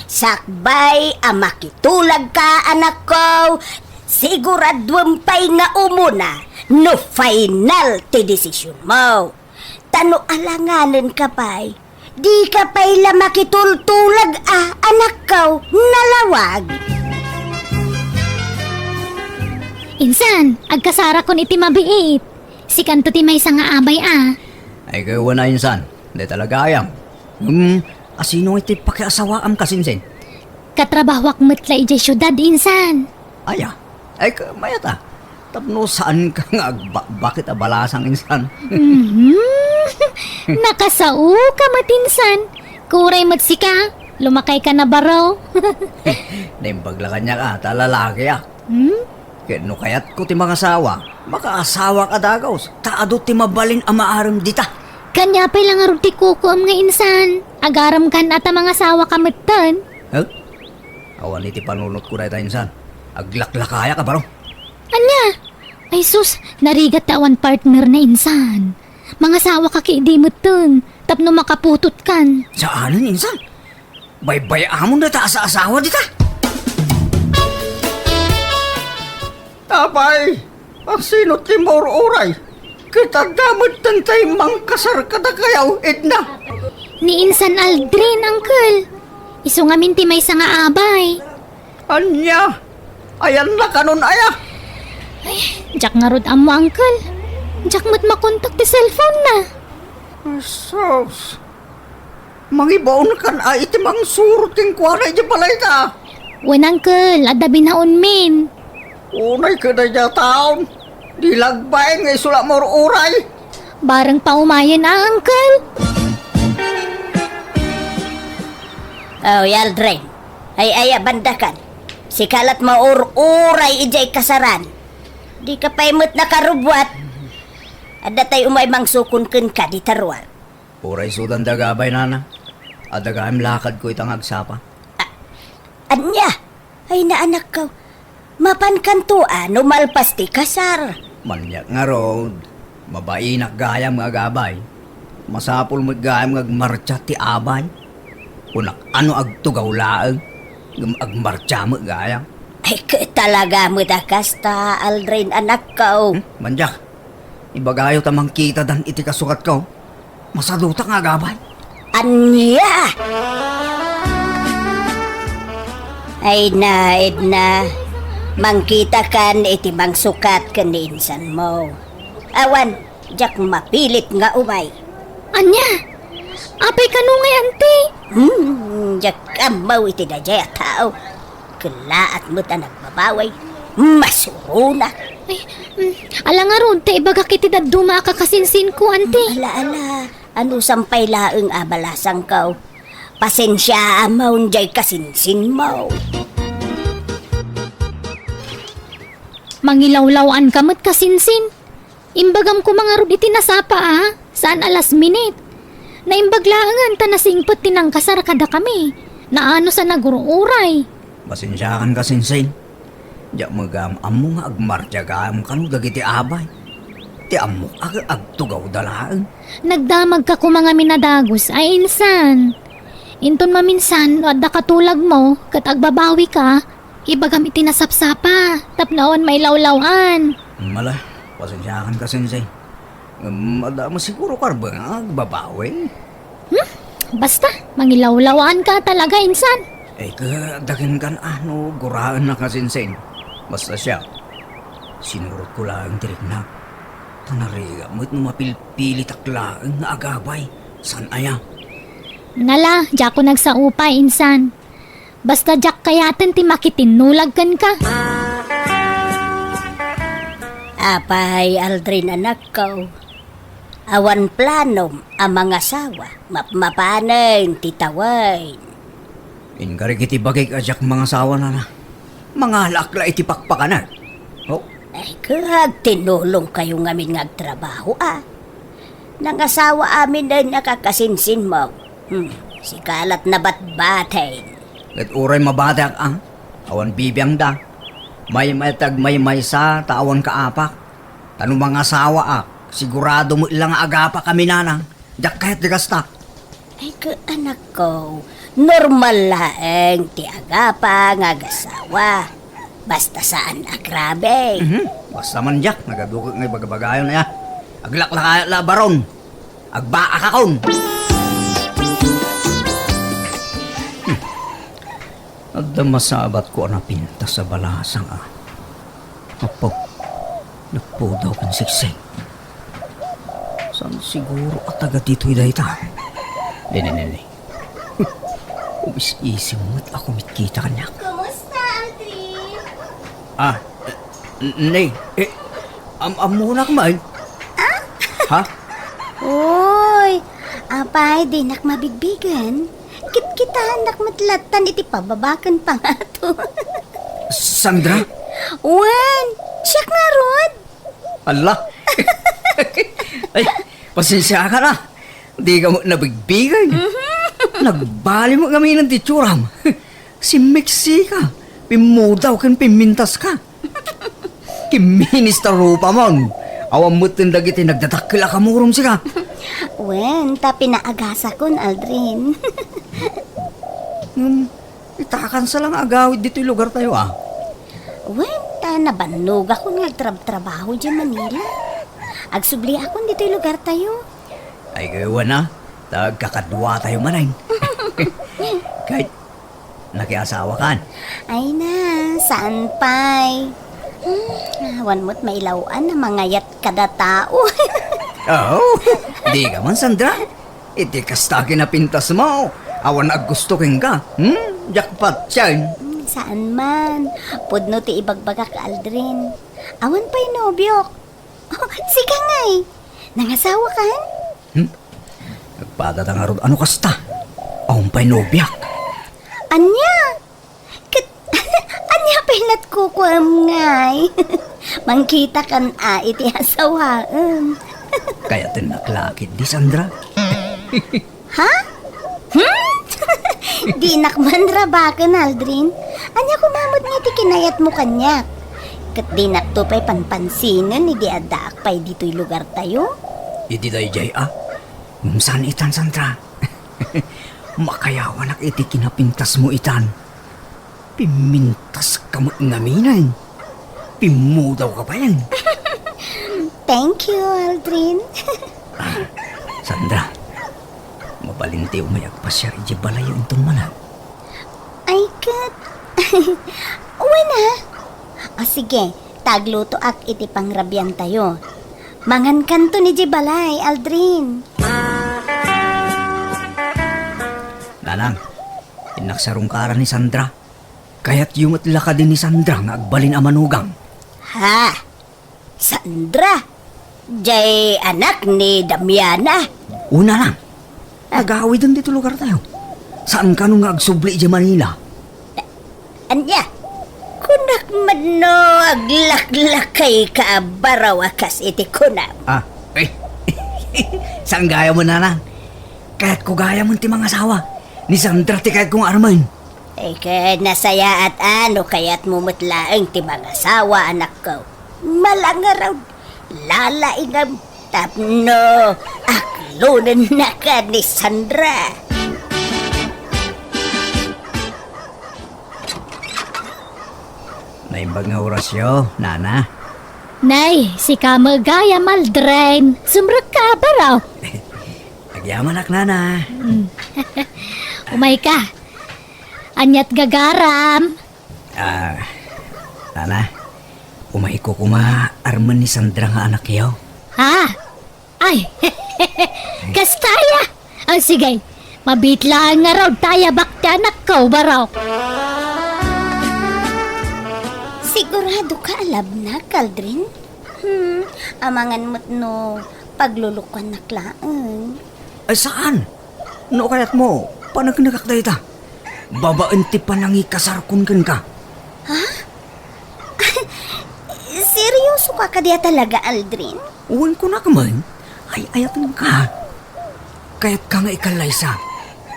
sakbay a makitulagka, anakko, siguraduem pay nga umuna no final ti desisionmo. Ta no alanganenka pay, Dika pay la makitultulag a, anakko, nalawag. Insan, agkasarakon iti mabiit. Sikanto ti maysa nga abay a. Ay, kayo na, insan. Di talaga ayam. Hmm, asino iti pakiasawaam, kasinsin? Katrabahoak met la idiay siudad, insan. Aya, ay, ka-, mayat a. Tapno saan ka nga agbakbakit a balasang, insan. Mhm. Nakasao ka met, insan. Kuray met sika. Lumakay ka na baro. Naimbag la kaniak a, ta lalaki a. Hmm? Ket no kayatko ti mangasawa, makaasawak a dagus, ta adu ti mabalin a maarem dita. Kaniapay la ngarud ti kukuam nga insan. Agarem kan a ta mangasawa ka metten. Huh? Awan iti panunotko dayta insan. Aglaklakayak a baro. Ania? Ay sus, narigat ta awan partner na insan. Mangasawa ka ket idi metten, tapno makaputot kan. Saanen insan? Baybay-amon dayta asa-asawa dita. Apay, asino ti maur-uray? Ket adda metten tay mangkasar kadakayo, Edna. Ni insan Aldrin, uncle. Isu ngamin ti maysa nga abay. Ania? Ayanna kanon aya? Ay, diak ngarud ammo, uncle. Diak met makontak ti cellphone na. Sus. Mangibaon kan a iti mangsurot kenkuana iti balayta. Wen, uncle, adda binaonmin. Unay ket daydiay a taon, di lagbaen nga isu la maur-uray. Bareng paumayen a, uncle. Oh, Aldrin. Ay, ay, abandakan. Sika lat maur-uray idiay kasaran. Dika pay met nakarubbuat. Adda tay umay mangsukon kenka dita ruar. Uray sudan da agabay, nana. Adda gayam lakadko ita nga agsapa. A-, ania? Ay, naanakko. Mapankanto a no malpas ti kasar. Maniak ngarud, mabainak gayam nga agabay. Masapul met gayam nga agmartsa ti abay. Kunak, ano agtugaw laeng, ngem agmartsa met gayam. Ay, ket talaga met a kasta, Aldrin, anakko. Hmm? Maniak, ibagayo ta mangkitadan iti kasukatko. Masadutak nga agabay. Ania? Ay na, Edna. Mangkitakan iti mangsukat ken ni insanmo. Awan, diak mapilit nga umay. Ania? Apay kano ngay, anti? Hmm, diak ammo iti daydiay a tao. Kellaat met a nagbabawi. Masuronak. Ay, mm, ala ngarud, ta ibagak iti dadduma a kakasinsinko, anti. Ala, ala. Anusam pay laeng a balasangko. Pasensiaam diay kasinsinmo. Mangilawlaw-anka met, kasinsin. Imbagam koma ngarud iti nasapa a, saan a last minute. Naimbag laengen ta nasingpet ti nangkasar kadakami. Naanus a nagur-uray. Pasensiakan, kasinsin. Diak met gayam ammo nga agmartsa gayam kano dagiti abay. Ti ammok a agtugawda laeng. Nagdamagka koma ngamin a dagus a, insan. Inton maminsan, no adda katulagmo, ket agbabawika, ibagam iti nasapsapa, tapno awan mailawlaw-an. Mala, pasensiakan, kasinsin. Ngem adda met siguro karbeng nga agbabawi. Hmm? Basta, mangilawlaw-anka talaga, insan. Ay, ket daginkan a no guraenna, kasinsin. Basta siak, sinurotko laeng ti riknak. Ta narigat met no mapilpilitak laeng nga agabay. Saan aya? Nala, diakon agsaupa, insan. Basta diak kayaten ti makitinnulag kenka. Apay, Aldrin, anakko, awan planom a mangasawa, mapmapanen ti tawen. Inkari iti bagik a diak mangasawa, nana. Mangalaak la iti pakpakanak. Oh? Ay, ket tinulongkayo ngamin nga agtrabaho a. Nangasawa amin a kakasinsinmo. Hmm, sika lat nabatbaten. Ket uray mabatek a, awan bibiangda. Maymaysa ti agmaymaysa ta awan kaapak. Ta no mangasawaak, sigurado met la nga agapakami, nana. Diak kayat ti gasta. Ay, ket anakko, normal laeng ti agapa nga agasawa. Basta saan a grabe. Mhm. Basta man diak, nagaduket nga ibagabagayon aya. Aglaklakayat la a baron. Agbaakakon. Adda masabatko a napintas a balasang a. Apo, nagpudaw ken siksing. Saan siguro a taga ditoy dayta? Dene, dene. Umis-isim met a kumitkita kaniak. Kumusta, Aldrin? Ah, n-, ne, eh, am-, ammonak man. Ah? Ha? Uy, apay, dinak mabigbigen. Kitkitaennak met lattan iti pababa ken pangato. Sandra? Wen, siak ngarud. Alla. Ay, pasensiakan a. Dika met nabigbigen. Mhm. Nagbali met ngamin ti itsuram. Simmeksika, pimmudaw ken pimmintaska. Kimminis ta rupamon. Awan metten dagiti nagdadakkel a kamurom sika. Wen, ta pinaagasakon, Aldrin. Ngem, itakansa la nga agawid ditoy lugartayo, a. Wen, ta nabannogakon nga agtrabtrabaho idiay Manila. Agsubliakon ditoy lugartayo. Ay, wen a, ta agkakaduatayo manen. Ket, nakiasawakan? Ay na, saan pay. Hmm, awan met mailaw-an a mangayat kada tao. Oh, dika man, Sandra. Iti kasta kinapintasmo, awan aggusto kenka. Hmm? Jackpot yan. Hmm, saan man. Pudno ti ibagbagak, Aldrin. Awan pay nobiok. Oh, sika ngay. Nangasawakan? Hmm? Nagpadata ngarud ano kasta? Awan pay nobiak. Ania? Ket, ania pay latkukuam ngay? Mangkitakan a iti asawaem. Kayatennak la ketdi, Sandra. Ha? Hmm? Dinak man rabaken, Aldrin. Ania koma met nga iti kinayatmo kaniak? Ket dinakto pay panpansinen idi addaak pay ditoy lugartayo? Idi daydiay a? Ngem saan itan, Sandra. Makayawanak iti kinapintasmo itan. Pimmintaska met ngaminen. Pimmudawka payen. Thank you, Aldrin. Ah, Sandra, mabalin ti umay agpasiar idiay balayyo inton manag. Ay, ket. Wen a. O, sige, ta aglutoak iti pangrabiantayo. Mangankanton idiay balay, Aldrin. Nanang, innak sarungkaran ni Sandra. Kayatyo met la kadi ni Sandra nga agbalin a manugang? Ha? Sandra? Jay anak ni Damiana? Una lang. Agawiden dito lugartayo. Saan kano nga agsubli idiay Manila? Ania? Kunak met no aglaklakayka a baraw a kas iti kunam. Ah, eh. Saan gayam, Nanang? Kayatko gayam ti mangasawa. Ni Sandra ti kayatko nga armen. Ay, ket nasayaat a no kayatmo met laeng ti mangasawa, anakko. Malangarod, lalaingam tapno aklonennaka ni Sandra. Naimbag nga orasyo, Nana. Nay, sika met gayam, Aldrin. Sumrekka, baro. Agyamanak, Nana. Mm. Umayka. Aniat gagaram? Ah, Nana, umayko koma armen ni Sandra nga anakyo. Ha? Ay, kasta aya? Ah, sige, mabiit laeng ngarud ta ayabak ti anakko, baro. Siguradoka a labnak, Aldrin? Hmm, amangan met no paglulukuannak laeng. Ay, saan? No kayatmo, paneknekak dayta. Babaen ti panangikasarkon kenka. Ha? Seryoso ka kadi a talaga, Aldrin? Wen, kunak man, ay-ayatenka. Kayatka nga ikallaysa.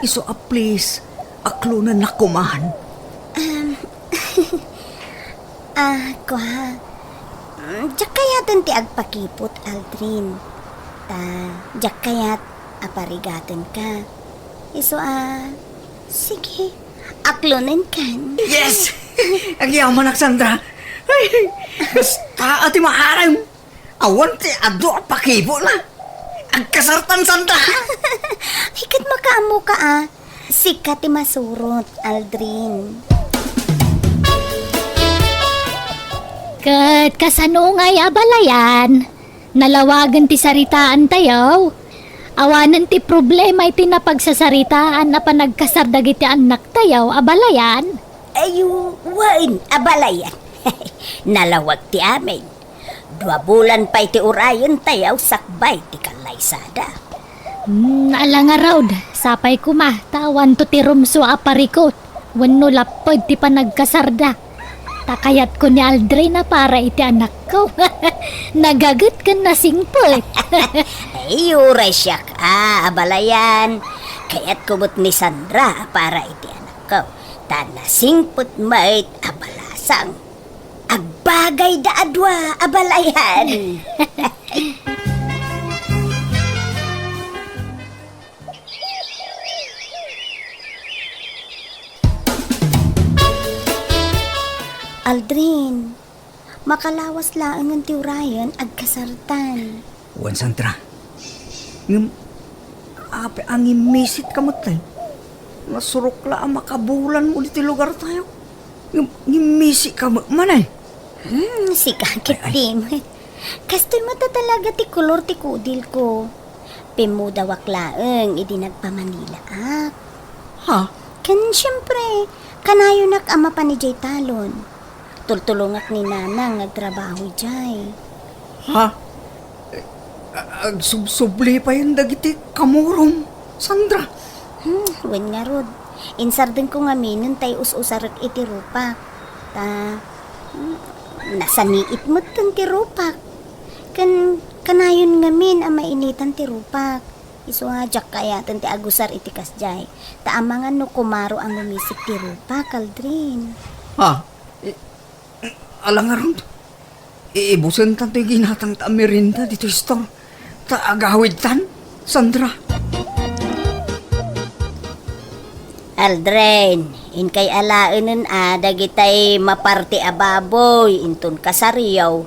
Isu a please, aklonennak koman. Um, ah, kua. Mm, diak kayaten ti agpakipot, Aldrin. Ta, diak kayat a parigatenka. Isu a, sige, aklonenkan. Yes! Agyamanak, Sandra. Ay, basta a ti maaram. Awan ti adu a pakipotna. Agkasartan, Sandra. Ay, ket makaammoka a. Sika ti masurot, Aldrin. Ket kasano ngay, abalayan? Nalawagen ti saritaantayo? Awanen ti problema iti napagsasaritaan a panagkasar dagiti annaktayo, abalayan? Ay, wen, abalayan. Nalawag ti amin. Dua bulan pay ti urayentayo sakbay ti kallaysada. Hmm, ala ngarud, sapay koma, ta awanto ti rumsua a parikut, wenno lapped ti panagkasarda. Ta kayatko ni Aldrin a para iti anakko. Nagaget ken nasingpet. Ay, uray siak a, abalayan. Kayatko met ni Sandra a para iti anakko. Ta nasingpet met a balasang. Agbagayda a dua, abalayan. Aldrin, makalawas laengen ti urayen agkasartan. Wen, Sandra. Ngem, apay a ngimmisit ka met, tay? Nasurok la a makabulan mo ditoy lugartayo. Ngem, ngimmisi ka met manen. Hmm, sika ket ay, ay. Di met. Kastoy met a talaga ti kolor ti kudilko. Pimmudawak laeng idi nagpamanilaak. Ha? Ken siempre, kanayonak a mapan idiay talon. Tultulongak ni Nanang nga agtrabaho idiay. Ha? Eh, a-, agsubsubli payen dagiti kamurom, Sandra. Hmm, wen ngarud. Insardengko ngaminen tay us-usarek iti rupak. Ta, hmm, nasaniit metten ti rupak. Ken kanayon ngamin a mainitan ti rupak. Isu a diak kaayaten ti agusar iti kasdiay. Ta amangan no kumaro a ngumisik ti rupak, Aldrin. Ha? I-, Ala ngarud, iibusentan toy ginatangta a merienda ditoy store. Ta agawidtan, Sandra. Aldrin, inkay alaenen a dagitay maparti a baboy inton kasaryo,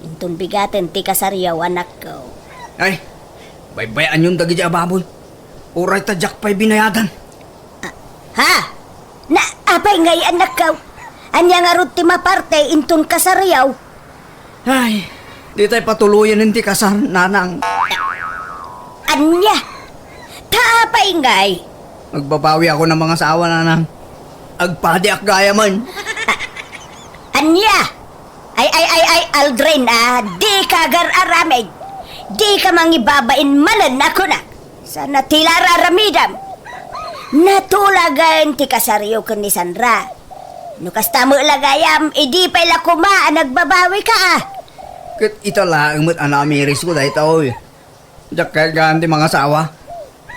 inton bigaten ti kasaryo, anakko. Ay, baybay-anyon dagiti a baboy. Uray ta diak pay binayadan. Ah, ha? Na, apay ngay, anakko? Ania ngarud ti maparte inton kasaryo? Ay, ditay patuloyen ti kasar, Nanang. Ania? Ta apay ngay? Agbabawi ako nga mangasawa, Nanang. Agpadiak gayamen. Ania? Ay, ay, ay, ay, Aldrin, ah, dika agar-aramid. Dika mangibabain manen a kunak. Saan a ti la ar-aramidem? Natulagen ti kasaryo ken ni Sandra. No kasta met la gayam, idi pay la koma a nagbabawika, ah. Ket ita laeng met a namirisko daytoy. Diak kayat gaan ti mangasawa.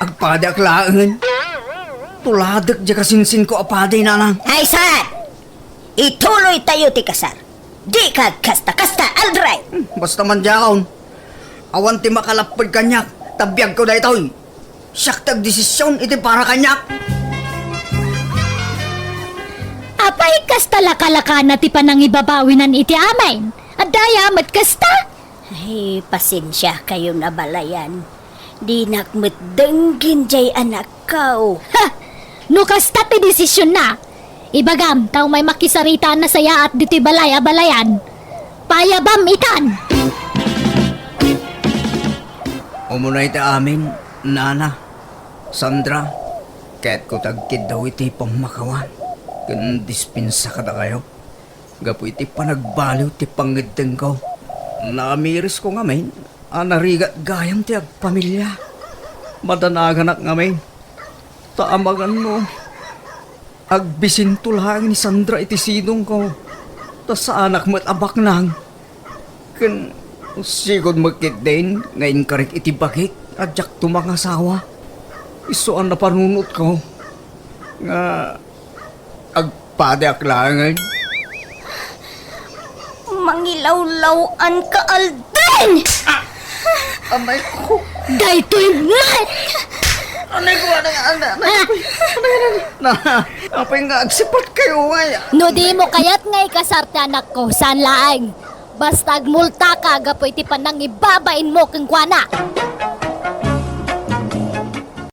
Agpadiak laengen. Tuladek diay kasinsinko a padi, Nanang. Ay, saan? Ituloytayo ti kasar. Dika agkasta-kasta, Aldrin! Hmm, basta man diakon. Awan ti makalapped kaniak, ta biagko daytoy. Siak ti agdesision iti para kaniak. Apay, kasta lakalakana ti panangibabawinan iti amin? Adda aya met kasta? Ay, pasensiakayon, abalayan. Dinak met denggen diay anakko. Ha! No kasta ti desisionna, ibagam ta umay makisarita a nasayaat ditoy balay, abalayan. Payabam itan! Umuna iti amin, Nana, Sandra, kayatko ti agkiddaw iti pammakawan ken dispensa kadakayo. Gapu iti panagbaliw ti pangngeddengko, namirisko ngamin a narigat gayam ti agpamilia. Madanaganak ngamin, ta amangan no agbisinto laeng ni Sandra iti sidongko, ta saanak met a baknang. Ken sigud met ketdin nga inkarik iti bagik a diakto mangasawa. Isu a napanunotko nga agpadiak laengen. Mangilawlaw-an ka, Aldrin! Ah! Anay ko. Daytoy met! Anay ko, anay, anay, anay ko. Ah! Anay, anay, anay. Na, apay nga agsipat kayo, ay. No di mo kayat nga ikasar ti anakko, saan laeng? Basta agmultaka gapu iti panangibabainmo kenkuana.